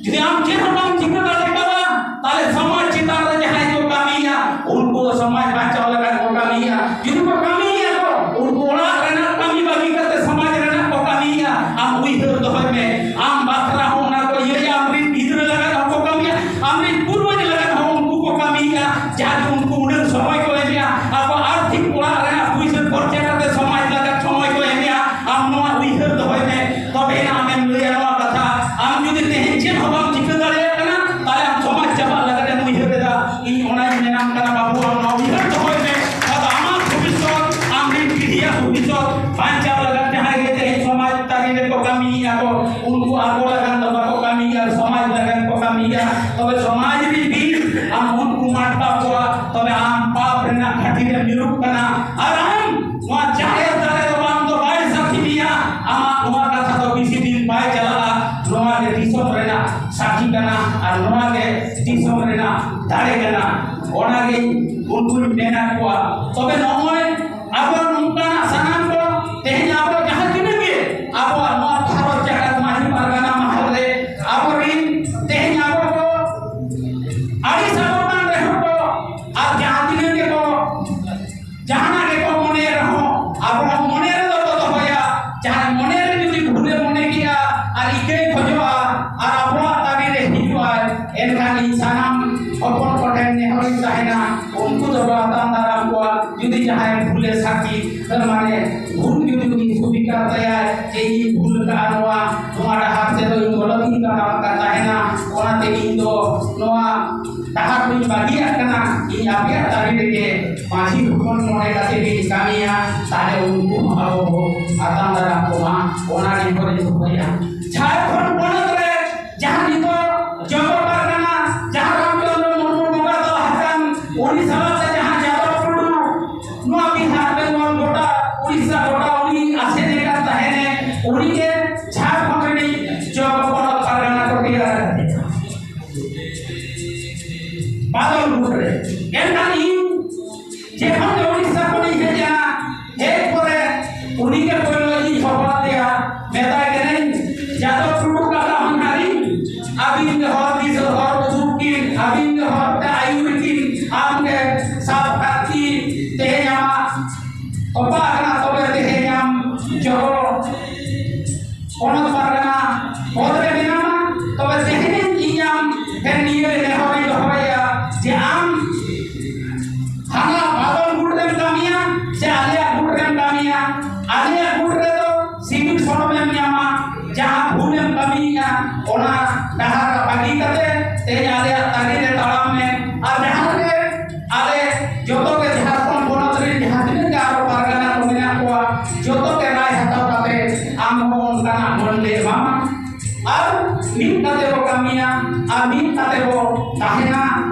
ᱡᱩᱫᱤ ᱟᱢ ᱪᱮᱫ ᱦᱚᱸ ᱵᱟᱢ ᱪᱤᱠᱟᱹ ᱫᱟᱲᱮ ᱠᱟᱣᱫᱟ, ᱛᱟᱦᱞᱮ ᱥᱚᱢᱟᱡᱽ ᱪᱮᱛᱟᱱ ᱨᱮ ᱡᱟᱦᱟᱸᱭ ᱠᱚ ᱠᱟᱹᱢᱤᱭᱟ, ᱩᱱᱠᱩ ᱫᱚ ᱥᱚᱢᱟᱡᱽ ᱵᱟᱧᱪᱟᱣ ᱞᱟᱹᱜᱤᱫ ᱠᱚ ᱠᱟᱹᱢᱤᱭᱟ᱾ ᱡᱩᱫᱤ ᱠᱚ ᱠᱟᱹᱢᱤᱭᱟ ᱠᱚ, ᱩᱱᱠᱩ ᱚᱲᱟᱜ ᱨᱮᱱᱟᱜ ᱠᱟᱹᱢᱤ ᱵᱟᱹᱜᱤ ᱠᱟᱛᱮ ᱥᱚᱢᱟᱡᱽ ᱨᱮᱱᱟᱜ ᱠᱚ ᱠᱟᱹᱢᱤᱭᱟ᱾ ᱟᱢ ᱩᱭᱦᱟᱹᱨ ᱫᱚᱦᱚᱭ ᱢᱮ, ᱟᱢ ᱵᱟᱠᱷᱨᱟ ᱦᱚᱸ ᱚᱱᱟ ᱠᱚ ᱤᱭᱟᱹᱭᱟ, ᱟᱢᱨᱤᱱ ᱜᱤᱫᱽᱨᱟᱹ ᱞᱟᱹᱜᱤᱫ ᱦᱚᱸᱠᱚ ᱠᱟᱹᱢᱤᱭᱟ, ᱟᱢᱨᱤᱱ ᱯᱩᱨᱵᱚᱡᱽ ᱞᱟᱹᱜᱤᱫ ᱦᱚᱸ ᱩᱱᱠᱩ ᱠᱚ ᱠᱟᱹᱢᱤᱭᱟ᱾ ᱡᱟᱦᱟᱸ ᱩᱱᱠᱩ ᱩᱱᱟᱹᱜ ᱥᱚᱢᱚᱭ ᱠᱚ ᱮᱢᱮᱜᱼᱟ, ᱟᱠᱚ ᱟᱨᱛᱷᱤᱠ ᱚᱲᱟᱜ ᱨᱮᱱᱟᱜ ᱯᱩᱭᱥᱟᱹ ᱠᱷᱚᱨᱪᱟ ᱠᱟᱛᱮ ᱥᱚᱢᱟᱡᱽ ᱞᱟᱹᱜᱤᱫ ᱥᱚᱢᱚᱭ ᱠᱚ ᱮᱢᱮᱜᱼᱟ, ᱟᱢ ᱱᱚᱣᱟ ᱩᱭᱦᱟᱹᱨ ᱫᱚᱦᱚᱭ ᱢᱮ᱾ ᱛᱚᱵᱮ ᱮᱱᱟ ᱟᱢᱮᱢ ᱞᱟᱹᱭᱟ ᱱᱚᱣᱟ ᱠᱟᱛᱷᱟ᱾ ᱟᱢ ᱡᱩᱫᱤ ᱛᱮᱦᱮᱧ ᱪᱮᱫ ᱦᱚᱸ ᱵᱟᱢ ᱪᱤᱠᱟᱹ ᱫᱟᱲᱮᱭᱟᱜ ᱠᱟᱱᱟ, ᱛᱟᱦᱞᱮ ᱟᱢ ᱥᱚᱢᱟᱡᱽ ᱪᱟᱵᱟᱜ ᱞᱟᱹᱜᱤᱫ ᱮᱢ ᱩᱭᱦᱟᱹᱨ ᱮᱫᱟ᱾ ᱤᱧ ᱚᱱᱟᱧ ᱢᱮᱱᱟᱢ ᱠᱟᱱᱟ, ᱵᱟᱹᱵᱩ, ᱟᱢ ᱱᱚᱣᱟ ᱩᱭᱦᱟᱹᱨ ᱫᱚᱦᱚᱭ ᱢᱮ᱾ ᱟᱫᱚ ᱟᱢᱟᱜ ᱵᱷᱚᱵᱤᱥᱥᱚᱛ, ᱟᱢᱨᱮᱱ ᱯᱤᱲᱦᱤᱭᱟᱜ ᱵᱷᱚᱵᱤᱥᱥᱚᱛ ᱵᱟᱧᱪᱟᱣ ᱞᱟᱹᱜᱤᱫ ᱡᱟᱦᱟᱸᱭ ᱜᱮ ᱛᱮᱦᱮᱧ ᱥᱚᱢᱟᱡᱽ ᱛᱟᱹᱨᱤ ᱨᱮᱠᱚ ᱠᱟᱹᱢᱤᱭᱮᱫᱼᱟ ᱠᱚ, ᱩᱱᱠᱩ ᱟᱠᱚ ᱞᱟᱹᱜᱤᱫ ᱫᱚ ᱵᱟᱠᱚ ᱠᱟᱹᱢᱤᱭᱮᱫᱼᱟ, ᱥᱚᱢᱟᱡᱽ ᱞᱟᱹᱜᱤᱫ ᱠᱚ ᱠᱟᱹᱢᱤᱭᱮᱫᱼᱟ᱾ ᱛᱚᱵᱮ ᱥᱚᱢᱟᱡᱽ ᱨᱮᱱ ᱵᱤᱨ ᱟᱢ ᱩᱱᱠᱩ ᱢᱟᱴᱠᱟ ᱠᱚᱣᱟ, ᱛᱚᱵᱮ ᱟᱢ ᱯᱟᱯ ᱨᱮᱱᱟᱜ ᱜᱷᱟᱹᱴᱤ ᱨᱮᱢ ᱧᱩᱨᱩᱜ ᱠᱟᱱᱟ᱾ ᱟᱨ ᱟᱢ ᱱᱚᱣᱟ ᱡᱟᱦᱮᱨ ᱫᱟᱨᱮ ᱫᱚ ᱵᱟᱝ ᱫᱚ ᱵᱟᱭ ᱥᱟᱹᱠᱷᱤ ᱢᱮᱭᱟ, ᱟᱢᱟᱜ ᱱᱚᱣᱟ ᱠᱟᱛᱷᱟ ᱫᱚ ᱵᱮᱥᱤ ᱫᱤᱱ ᱵᱟᱭ ᱪᱟᱞᱟᱜᱼᱟ᱾ ᱫᱟᱲᱮ ᱠᱟᱱᱟ᱾ ᱚᱱᱟᱜᱮ ᱩᱱᱠᱩᱧ ᱢᱮᱱᱟ ᱠᱚᱣᱟ᱾ ᱛᱚᱵᱮ ᱱᱚᱜᱼᱚᱭ ᱟᱵᱚ ᱱᱚᱝᱠᱟᱱᱟᱜ ᱥᱟᱱᱟᱢ ᱠᱚ ᱛᱮᱦᱮᱧ ᱟᱵᱚ ᱡᱟᱦᱟᱸ ᱛᱤᱱᱟᱹᱜ ᱜᱮ ᱟᱵᱚᱣᱟᱜ ᱱᱚᱣᱟ ᱵᱷᱟᱨᱚᱛ ᱡᱟᱠᱟᱛ ᱢᱟᱹᱡᱷᱤ ᱯᱟᱨᱜᱟᱱᱟ ᱢᱟᱦᱟᱞ ᱨᱮ ᱟᱵᱚᱨᱮᱱ ᱛᱮᱦᱮᱧ ᱟᱵᱚ ᱠᱚ ᱟᱹᱲᱤᱥ ᱟᱵᱚᱱ ᱠᱟᱱ ᱨᱮᱦᱚᱸ ᱠᱚ, ᱟᱨ ᱡᱟᱦᱟᱸ ᱛᱤᱱᱟᱹᱜ ᱜᱮᱠᱚ ᱡᱟᱦᱟᱱᱟᱜ ᱜᱮᱠᱚ ᱢᱚᱱᱮᱭ ᱨᱮᱦᱚᱸ, ᱟᱵᱚᱣᱟᱜ ᱢᱚᱱᱮ ᱨᱮᱫᱚ ᱵᱚ ᱫᱚᱦᱚᱭᱟ᱾ ᱡᱟᱦᱟᱸᱭ ᱢᱚᱱᱮ ᱨᱮ ᱡᱩᱫᱤ ᱵᱷᱩᱞᱮ ᱢᱚᱱᱮ ᱠᱮᱜᱼᱟ ᱟᱨ ᱤᱠᱟᱹᱭ ᱠᱷᱚᱡᱚᱜᱼᱟ ᱟᱨ ᱟᱵᱚᱣᱟᱜ ᱫᱟᱹᱵᱤ ᱨᱮ ᱦᱤᱡᱩᱜᱼᱟᱭ, ᱮᱱᱠᱷᱟᱱ ᱤᱧ ᱥᱟᱱᱟᱢ ᱦᱚᱯᱚᱱ ᱠᱚᱴᱷᱮᱱ ᱱᱮᱦᱚᱨᱤᱧ ᱛᱟᱦᱮᱱᱟ, ᱩᱱᱠᱩ ᱫᱚ ᱵᱚ ᱟᱛᱟᱝ ᱫᱟᱨᱟᱢ ᱠᱚᱣᱟ᱾ ᱡᱩᱫᱤ ᱡᱟᱦᱟᱸᱭ ᱵᱷᱩᱞᱮ ᱥᱟᱹᱠᱷᱤ, ᱢᱟᱱᱮ ᱵᱷᱩᱞ ᱡᱩᱫᱤ ᱩᱱᱤ ᱥᱩᱵᱤᱠᱟᱨ ᱛᱟᱭᱟᱭ ᱡᱮ ᱤᱧ ᱵᱷᱩᱞ ᱟᱠᱟᱫᱼᱟ, ᱱᱚᱣᱟ, ᱱᱚᱣᱟ ᱰᱟᱦᱟᱨ ᱛᱮᱫᱚ ᱤᱧ ᱜᱚᱞᱚᱛ ᱤᱧ ᱛᱟᱲᱟᱢ ᱟᱠᱟᱫ ᱛᱟᱦᱮᱱᱟ, ᱚᱱᱟᱛᱮ ᱤᱧ ᱫᱚ ᱱᱚᱣᱟ ᱰᱟᱦᱟᱨ ᱫᱚᱧ ᱵᱟᱹᱜᱤᱭᱟᱜ ᱠᱟᱱᱟ, ᱤᱧ ᱟᱯᱮᱭᱟᱜ ᱫᱟᱨᱮ ᱨᱮᱜᱮ ᱢᱟᱹᱡᱷᱤ ᱦᱚᱯᱚᱱ ᱢᱚᱬᱮ ᱠᱟᱛᱮ ᱜᱤᱧ ᱠᱟᱹᱢᱤᱭᱟ, ᱛᱟᱦᱞᱮ ᱩᱱᱠᱩ ᱦᱚᱸ ᱟᱵᱚ ᱵᱚ ᱟᱛᱟᱝ ᱫᱟᱨᱟᱢ ᱠᱚᱢᱟ, ᱚᱱᱟ ᱱᱮᱦᱚᱨ ᱤᱧ ᱫᱚᱦᱚᱭᱟ᱾ ᱡᱷᱟᱲᱠᱷᱚᱸᱰ ᱯᱚᱱᱚᱛ ᱨᱮ ᱡᱟᱦᱟᱸ ᱱᱤᱛᱚᱜ ᱡᱚᱜᱚ ᱯᱟᱨᱜᱟᱱᱟ, ᱡᱟᱦᱟᱸ ᱨᱟᱢᱪᱚᱸᱫᱽᱨᱚ ᱢᱩᱨᱢᱩ ᱵᱚᱸᱜᱟ ᱛᱟᱞᱟ ᱟᱠᱟᱱ, ᱩᱱᱤ ᱥᱟᱞᱟᱜ ᱛᱮ ᱡᱟᱦᱟᱸ ᱡᱟᱫᱚᱵ ᱴᱩᱰᱩ, ᱱᱚᱣᱟ ᱵᱤᱦᱟᱨ, ᱵᱮᱝᱜᱚᱞ, ᱜᱚᱴᱟ ᱩᱲᱤᱥᱥᱟ, ᱜᱚᱴᱟ ᱩᱱᱤ ᱟᱥᱮᱱ ᱟᱠᱟᱱ ᱛᱟᱦᱮᱱᱮ, ᱩᱱᱤᱜᱮ ᱡᱷᱟᱲᱠᱷᱚᱸᱰ ᱨᱤᱱᱤᱡ ᱡᱚᱜᱚ ᱯᱚᱱᱚᱛ ᱯᱟᱨᱜᱟᱱᱟ ᱠᱚ ᱛᱮᱭᱟᱨ ᱟᱠᱟᱫᱮᱭᱟ᱾ ᱵᱟᱫᱚᱞ ᱜᱩᱴ ᱨᱮ᱾ ᱮᱱᱠᱷᱟᱱ ᱤᱧ ᱡᱚᱠᱷᱚᱱ ᱜᱮ ᱩᱲᱤᱥᱥᱟ ᱠᱷᱚᱱᱤᱧ ᱦᱮᱡ ᱮᱱᱟ, ᱦᱮᱡ ᱯᱚᱨᱮ ᱩᱱᱤ ᱜᱮ ᱯᱳᱭᱞᱳ ᱤᱧ ᱦᱚᱦᱚ ᱟᱫᱮᱭᱟ, ᱢᱮᱛᱟᱭ ᱠᱟᱹᱱᱟᱹᱧ, "ᱡᱟᱫᱚᱵ ᱴᱩᱰᱩ ᱠᱟᱠᱟ ᱦᱚᱧᱦᱟᱨᱤᱧ, ᱟᱹᱵᱤᱱ ᱜᱮ ᱦᱚᱨ ᱫᱤᱥᱟᱹ ᱦᱚᱨ ᱩᱫᱩᱜ ᱠᱤᱱ, ᱟᱹᱵᱤᱱ ᱜᱮ ᱦᱚᱨ ᱛᱮ ᱟᱹᱭᱩᱨ ᱠᱤᱱ, ᱟᱢ ᱜᱮ ᱥᱟᱵ ᱠᱟᱜ ᱠᱤᱱ, ᱛᱮᱦᱮᱧ ᱟᱢᱟᱜ ᱛᱚᱯᱟ ᱟᱠᱟᱱᱟ, ᱛᱚᱵᱮ ᱛᱮᱦᱮᱧ ᱟᱢ ᱡᱚᱜᱚ ᱯᱚᱱᱚᱛ ᱯᱟᱨᱜᱟᱱᱟ ᱯᱚᱫᱽ ᱨᱮ ᱢᱮᱱᱟᱢᱟ, ᱛᱚᱵᱮ ᱛᱮᱦᱮᱧ ᱤᱧ ᱟᱢ ᱴᱷᱮᱱ ᱱᱤᱭᱟᱹ ᱱᱮᱦᱚᱨᱤᱧ ᱫᱚᱦᱚᱭᱟ ᱡᱮ ᱟᱢ ᱦᱟᱱᱟ ᱵᱟᱫᱚᱞ ᱜᱩᱴ ᱨᱮᱢ ᱠᱟᱹᱢᱤᱭᱟ ᱥᱮ ᱟᱞᱮᱭᱟᱜ ᱜᱩᱴ ᱨᱮᱢ ᱠᱟᱹᱢᱤᱭᱟ, ᱟᱞᱮᱭᱟᱜ ᱜᱩᱴ ᱨᱮᱫᱚ ᱥᱤᱵᱤᱞ ᱥᱚᱲᱚᱢᱮᱢ ᱧᱟᱢᱟ, ᱡᱟᱦᱟᱸ ᱵᱷᱩᱞᱮᱢ ᱠᱟᱹᱢᱤᱭᱮᱫᱼᱟ ᱚᱱᱟ ᱰᱟᱦᱟᱨ ᱵᱟᱹᱜᱤ ᱠᱟᱛᱮ ᱛᱮᱦᱮᱧ ᱟᱞᱮᱭᱟᱜ ᱛᱟᱹᱨᱤ ᱨᱮ ᱛᱟᱲᱟᱢ ᱢᱮ, ᱟᱨ ᱡᱟᱦᱟᱸ ᱨᱮ ᱟᱞᱮ ᱡᱚᱛᱚ ᱜᱮ ᱡᱷᱟᱲᱠᱷᱚᱸᱰ ᱯᱚᱱᱚᱛ ᱨᱮᱱ ᱡᱟᱦᱟᱸ ᱛᱤᱱᱟᱹᱜ ᱜᱮ ᱟᱨᱚ ᱯᱟᱨᱜᱟᱱᱟ ᱠᱚ ᱢᱮᱱᱟᱜ ᱠᱚᱣᱟ, ᱡᱚᱛᱚ ᱜᱮ ᱨᱟᱭ ᱦᱟᱛᱟᱣ ᱠᱟᱛᱮ ᱟᱢ ᱦᱚᱸ ᱚᱱᱠᱟᱱᱟᱜ ᱢᱟᱹᱱ ᱞᱮ ᱮᱢᱟᱢᱟ᱾ ᱟᱨ ᱢᱤᱫ ᱠᱟᱛᱮ ᱵᱚ ᱠᱟᱹᱢᱤᱭᱟ, ᱟᱨ ᱢᱤᱫ ᱠᱟᱛᱮ ᱵᱚ ᱛᱟᱦᱮᱱᱟ,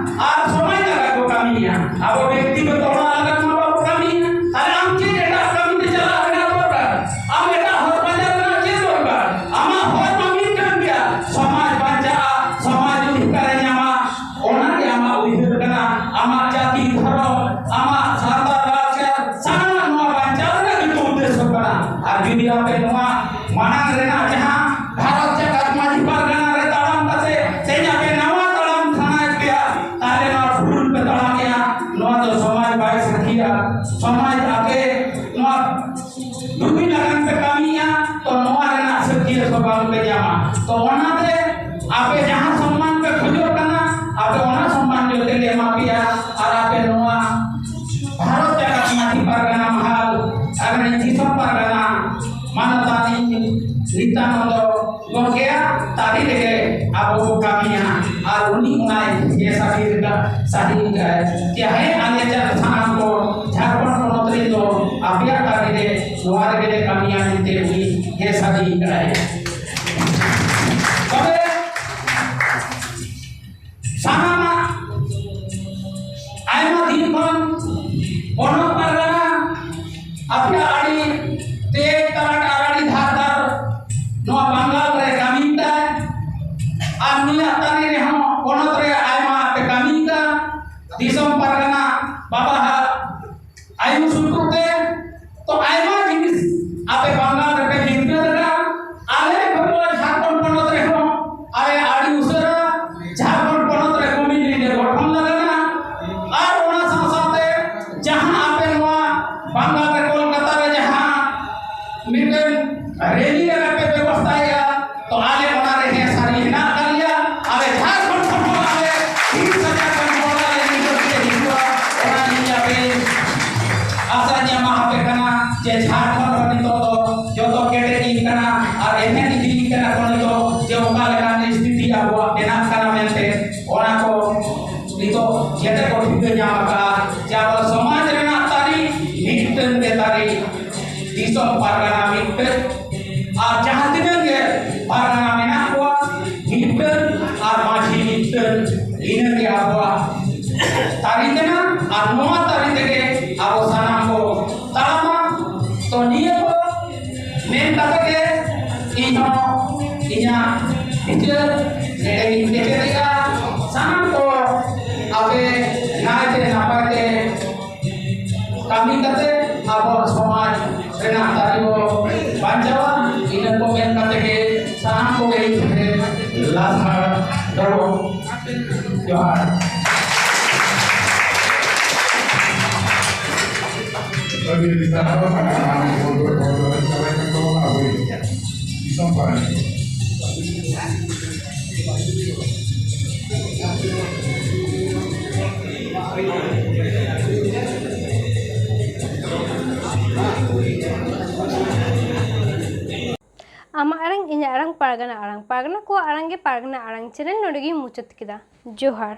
ᱟᱨ ᱥᱚᱢᱟᱡᱽ ᱞᱟᱹᱜᱤᱫ ᱵᱚ ᱠᱟᱹᱢᱤᱭᱟ᱾ ᱟᱵᱚ ᱵᱮᱠᱛᱤᱜᱚᱛᱚ ᱚᱲᱟᱜ ᱞᱟᱹᱜᱤᱫ ᱢᱟ ᱵᱟᱵᱚ ᱠᱟᱹᱢᱤᱭᱟ᱾ ᱛᱟᱦᱞᱮ ᱟᱢ ᱪᱮᱫ ᱮᱴᱟᱜ ᱠᱟᱹᱢᱤ ᱛᱮ ᱪᱟᱞᱟᱜ ᱨᱮᱱᱟᱜ ᱫᱚᱨᱠᱟᱨ? ᱟᱢ ᱮᱴᱟᱜ ᱦᱚᱨ ᱯᱟᱸᱡᱟ ᱨᱮᱱᱟᱜ ᱪᱮᱫ ᱫᱚᱨᱠᱟᱨ? ᱟᱢᱟᱜ ᱦᱚᱨ ᱢᱟ ᱢᱤᱫ ᱠᱟᱱ ᱜᱮᱭᱟ, ᱥᱚᱢᱟᱡᱽ ᱵᱟᱧᱪᱟᱜᱼᱟ, ᱥᱚᱢᱟᱡᱽ ᱚᱫᱷᱤᱠᱟᱨᱮ ᱧᱟᱢᱟ, ᱚᱱᱟ ᱜᱮ ᱟᱢᱟᱜ ᱩᱭᱦᱟᱹᱨ ᱟᱨ ᱡᱩᱫᱤ ᱟᱯᱮ ᱱᱚᱣᱟ ᱢᱟᱲᱟᱝ ᱨᱮᱱᱟᱜ ᱡᱟᱦᱟᱸ ᱵᱷᱟᱨᱚᱛ ᱡᱟᱠᱟᱛ ᱢᱟᱹᱡᱷᱤ ᱯᱟᱨᱜᱟᱱᱟ ᱨᱮ ᱛᱟᱲᱟᱢ ᱠᱟᱛᱮ ᱛᱮᱦᱮᱧ ᱟᱯᱮ ᱱᱟᱣᱟ ᱛᱟᱲᱟᱢ ᱥᱟᱱᱟᱭᱮᱫ ᱯᱮᱭᱟ, ᱛᱟᱦᱞᱮ ᱱᱚᱣᱟ ᱵᱷᱩᱞ ᱯᱮ ᱛᱟᱲᱟᱢᱮᱜᱼᱟ᱾ ᱱᱚᱣᱟ ᱫᱚ ᱥᱚᱢᱟᱡᱽ ᱵᱟᱭ ᱥᱟᱹᱠᱷᱤᱭᱟ᱾ ᱥᱚᱢᱟᱡᱽ ᱟᱯᱮ ᱱᱚᱣᱟ ᱫᱩᱜᱤ ᱞᱟᱜᱟᱱ ᱯᱮ ᱠᱟᱹᱢᱤᱭᱟ, ᱛᱚ ᱱᱚᱣᱟ ᱨᱮᱱᱟᱜ ᱥᱟᱹᱠᱷᱤᱭᱟᱹ ᱫᱚ ᱵᱟᱝ ᱯᱮ ᱧᱟᱢᱟ᱾ ᱛᱚ ᱚᱱᱟᱛᱮ ᱟᱯᱮ ᱡᱟᱦᱟᱸ ᱥᱚᱢᱢᱟᱱ ᱯᱮ ᱠᱷᱚᱡᱚᱜ ᱠᱟᱱᱟ, ᱟᱯᱮ ᱚᱱᱟ ᱥᱚᱢᱢᱟᱱ ᱡᱚᱛᱚ ᱞᱮ ᱮᱢᱟ ᱯᱮᱭᱟ᱾ ᱟᱨ ᱟᱯᱮ ᱱᱚᱣᱟ ᱵᱷᱟᱨᱚᱛ ᱡᱟᱠᱟᱛ ᱢᱟᱹᱡᱷᱤ ᱯᱟᱨᱜᱟᱱᱟ ᱢᱟᱦᱟᱞ, ᱟᱵᱮᱱ ᱫᱤᱥᱚᱢ ᱯᱟᱨᱜᱟᱱᱟ ᱢᱟᱱᱚᱛᱟᱱᱤ ᱱᱤᱛᱟᱱᱚᱱᱫᱚ ᱜᱚᱢᱠᱮᱭᱟᱜ ᱛᱟᱹᱨᱤ ᱨᱮᱜᱮ ᱟᱵᱚ ᱵᱚ ᱠᱟᱹᱢᱤᱭᱟ᱾ ᱟᱨ ᱩᱱᱤ ᱚᱱᱟᱭ ᱦᱮᱸ ᱥᱟᱹᱨᱤ ᱨᱮᱱᱟᱜ ᱥᱟᱹᱨᱤ ᱠᱟᱭ᱾ ᱪᱟᱦᱮ ᱟᱞᱮ ᱪᱟᱞ ᱥᱟᱱᱟᱢ ᱠᱚ ᱡᱷᱟᱲᱠᱷᱚᱸᱰ ᱯᱚᱱᱚᱛ ᱨᱮᱱ ᱫᱚ ᱟᱯᱮᱭᱟᱜ ᱛᱟᱹᱨᱤ ᱨᱮ ᱱᱚᱣᱟ ᱨᱮᱜᱮ ᱞᱮ ᱠᱟᱹᱢᱤᱭᱟ ᱢᱮᱱᱛᱮ ᱩᱱᱤ ᱦᱮᱸ ᱥᱟᱹᱨᱤ ᱠᱟᱭ᱾ ᱛᱚᱵᱮ ᱥᱟᱱᱟᱢᱟᱜ ᱟᱭᱢᱟ ᱫᱤᱱ ᱠᱷᱚᱱ ᱯᱚᱱᱚᱛ ᱯᱟᱨᱜᱟᱱᱟ ᱟᱯᱮᱭᱟᱜ ᱟᱹᱰᱤ ᱛᱮᱡ ᱛᱟᱞᱟᱴ ᱟᱨ ᱟᱹᱰᱤ ᱫᱷᱟᱨ ᱫᱷᱟᱨ ᱱᱚᱣᱟ ᱵᱟᱝᱜᱟᱞ ᱨᱮ ᱠᱟᱹᱢᱤ ᱛᱟᱭ᱾ ᱟᱨ ᱱᱩᱭᱟᱜ ᱛᱟᱹᱨᱤ ᱨᱮᱦᱚᱸ ᱯᱚᱱᱚᱛ ᱨᱮ ᱟᱭᱢᱟ ᱯᱮ ᱠᱟᱹᱢᱤ ᱠᱟᱱ᱾ ᱫᱤᱥᱚᱢ ᱯᱟᱨᱜᱟᱱᱟ ᱵᱟᱵᱟ ᱦᱟᱜ ᱟᱭᱩ ᱥᱩᱛᱩᱜ ᱛᱮ ᱛᱚ ᱟᱭᱢᱟ ᱡᱤᱱᱤᱥ ᱟᱯᱮ ᱵᱟᱝᱜᱟᱞ ᱨᱮᱯᱮ ᱡᱤᱛᱠᱟᱹᱨ ᱠᱟᱜᱼᱟ᱾ ᱟᱞᱮ ᱠᱷᱚᱵᱚᱨ ᱡᱷᱟᱲᱠᱷᱚᱸᱰ ᱯᱚᱱᱚᱛ ᱨᱮᱦᱚᱸ ᱟᱞᱮ ᱟᱹᱰᱤ ᱩᱥᱟᱹᱨᱟ ᱡᱷᱟᱲᱠᱷᱚᱸᱰ ᱯᱚᱱᱚᱛ ᱨᱮ ᱠᱚᱢᱤᱴᱤ ᱞᱮ ᱜᱚᱴᱷᱚᱱ ᱞᱟᱜᱟᱜᱼᱟ᱾ ᱟᱨ ᱚᱱᱟ ᱥᱟᱶ ᱥᱟᱶᱛᱮ ᱡᱟᱦᱟᱸ ᱟᱯᱮ ᱱᱚᱣᱟ ᱵᱟᱝᱜᱟᱞ ᱨᱮ ᱠᱳᱞᱠᱟᱛᱟ ᱨᱮ ᱡᱟᱦᱟᱸ ᱢᱤᱫᱴᱮᱱ ᱨᱮᱞᱤ ᱨᱮᱱᱟᱜ ᱯᱮ ᱵᱮᱵᱚᱥᱛᱷᱟᱭᱮᱫᱼᱟ, ᱛᱚ ᱟᱞᱮ ᱚᱱᱟ ᱨᱮ ᱦᱮᱸ ᱥᱟᱹᱨᱤ ᱦᱮᱱᱟᱜ ᱟᱠᱟᱫ ᱞᱮᱭᱟ᱾ ᱟᱞᱮ ᱡᱷᱟᱲᱠᱷᱚᱸᱰ ᱠᱷᱚᱱ ᱦᱚᱸ ᱟᱞᱮ ᱛᱤᱨᱤᱥ ᱦᱟᱡᱟᱨ ᱜᱟᱱ ᱦᱚᱲ ᱟᱞᱮ ᱱᱤᱛᱚᱜ ᱛᱮ ᱦᱤᱡᱩᱜᱼᱟ, ᱚᱱᱟ ᱞᱟᱹᱜᱤᱫ ᱟᱯᱮ ᱟᱥᱟ ᱧᱟᱢᱟ ᱟᱯᱮ ᱠᱟᱱᱟ ᱡᱮ ᱡᱷᱟᱲᱠᱷᱚᱸᱰ ᱨᱮ ᱱᱤᱛᱚᱜ ᱫᱚ ᱡᱚᱛᱚ ᱠᱮᱴᱮᱡ ᱤᱫᱤ ᱠᱟᱱᱟ ᱟᱨ ᱮᱱᱮᱡ ᱤᱫᱤ ᱠᱟᱱᱟ ᱠᱚ ᱱᱤᱛᱚᱜ ᱡᱮ ᱚᱠᱟ ᱞᱮᱠᱟᱱ ᱥᱛᱷᱤᱛᱤ ᱟᱵᱚᱣᱟᱜ ᱵᱮᱱᱟᱜ ᱠᱟᱱᱟ ᱢᱮᱱᱛᱮ ᱚᱱᱟ ᱠᱚ ᱱᱤᱛᱚᱜ ᱡᱮᱛᱮ ᱠᱚ ᱴᱷᱤᱠᱟᱹ ᱧᱟᱢ ᱟᱠᱟᱫᱼᱟ ᱡᱮ ᱟᱵᱚ ᱥᱚᱢᱟᱡᱽ ᱨᱮᱱᱟᱜ ᱛᱟᱹᱨᱤ ᱢᱤᱫᱴᱟᱹᱝ ᱜᱮ ᱛᱟᱹᱨᱤ᱾ ᱫᱤᱥᱚᱢ ᱯᱟᱨᱜᱟᱱᱟ ᱢᱤᱫᱴᱟᱹᱝ, ᱟᱨ ᱡᱟᱦᱟᱸ ᱛᱤᱱᱟᱹᱜ ᱜᱮ ᱯᱟᱨᱜᱟᱱᱟ ᱢᱮᱱᱟᱜ ᱠᱚᱣᱟ ᱢᱤᱫᱴᱟᱹᱝ, ᱟᱨ ᱢᱟᱹᱡᱷᱤ ᱢᱤᱫᱴᱟᱹᱝ, ᱤᱱᱟᱹ ᱜᱮ ᱟᱵᱚᱣᱟᱜ ᱛᱟᱹᱨᱤ ᱠᱟᱱᱟ᱾ ᱟᱨ ᱱᱚᱣᱟ ᱛᱟᱹᱨᱤ ᱛᱮᱜᱮ ᱟᱵᱚ ᱥᱟᱱᱟᱢ ᱵᱚ ᱛᱟᱲᱟᱢᱟ᱾ ᱛᱚ ᱱᱤᱭᱟᱹ ᱠᱚ ᱢᱮᱱ ᱠᱟᱛᱮ ᱜᱮ ᱤᱧ ᱦᱚᱸ ᱤᱧᱟᱹᱜ ᱵᱤᱪᱟᱹᱨ ᱱᱚᱰᱮ ᱜᱤᱧ ᱠᱮᱪᱮᱫᱮᱜᱼᱟ᱾ ᱥᱟᱱᱟᱢ ᱠᱚ ᱟᱯᱮ ᱱᱟᱭᱛᱮ ᱱᱟᱯᱟᱭ ᱛᱮ ᱠᱟᱹᱢᱤ ᱠᱟᱛᱮ ᱟᱵᱚ ᱥᱚᱢᱟᱡᱽ ᱨᱮᱱᱟᱜ ᱫᱟᱲᱮ ᱞᱟᱥ ᱦᱟᱨ ᱫᱚ ᱡᱚᱦᱟᱨ᱾ ᱟᱹᱰᱤ ᱟᱹᱰᱤ ᱥᱟᱨᱦᱟᱣ ᱥᱟᱱᱟᱢ ᱟᱵᱚ ᱫᱤᱥᱚᱢ ᱯᱟᱨᱟᱱᱤᱠ᱾ ᱟᱢᱟᱜ ᱟᱲᱟᱝ, ᱤᱧᱟᱹᱜ ᱟᱲᱟᱝ, ᱯᱟᱨᱜᱟᱱᱟ ᱟᱲᱟᱝ, ᱯᱟᱨᱜᱟᱱᱟ ᱠᱚᱣᱟᱜ ᱟᱲᱟᱝ ᱜᱮ ᱯᱟᱨᱜᱟᱱᱟ ᱟᱲᱟᱝ ᱪᱮᱱᱮᱞ ᱱᱚᱰᱮ ᱜᱤᱧ ᱢᱩᱪᱟᱹᱫ ᱠᱮᱫᱟ᱾ ᱡᱚᱦᱟᱨ᱾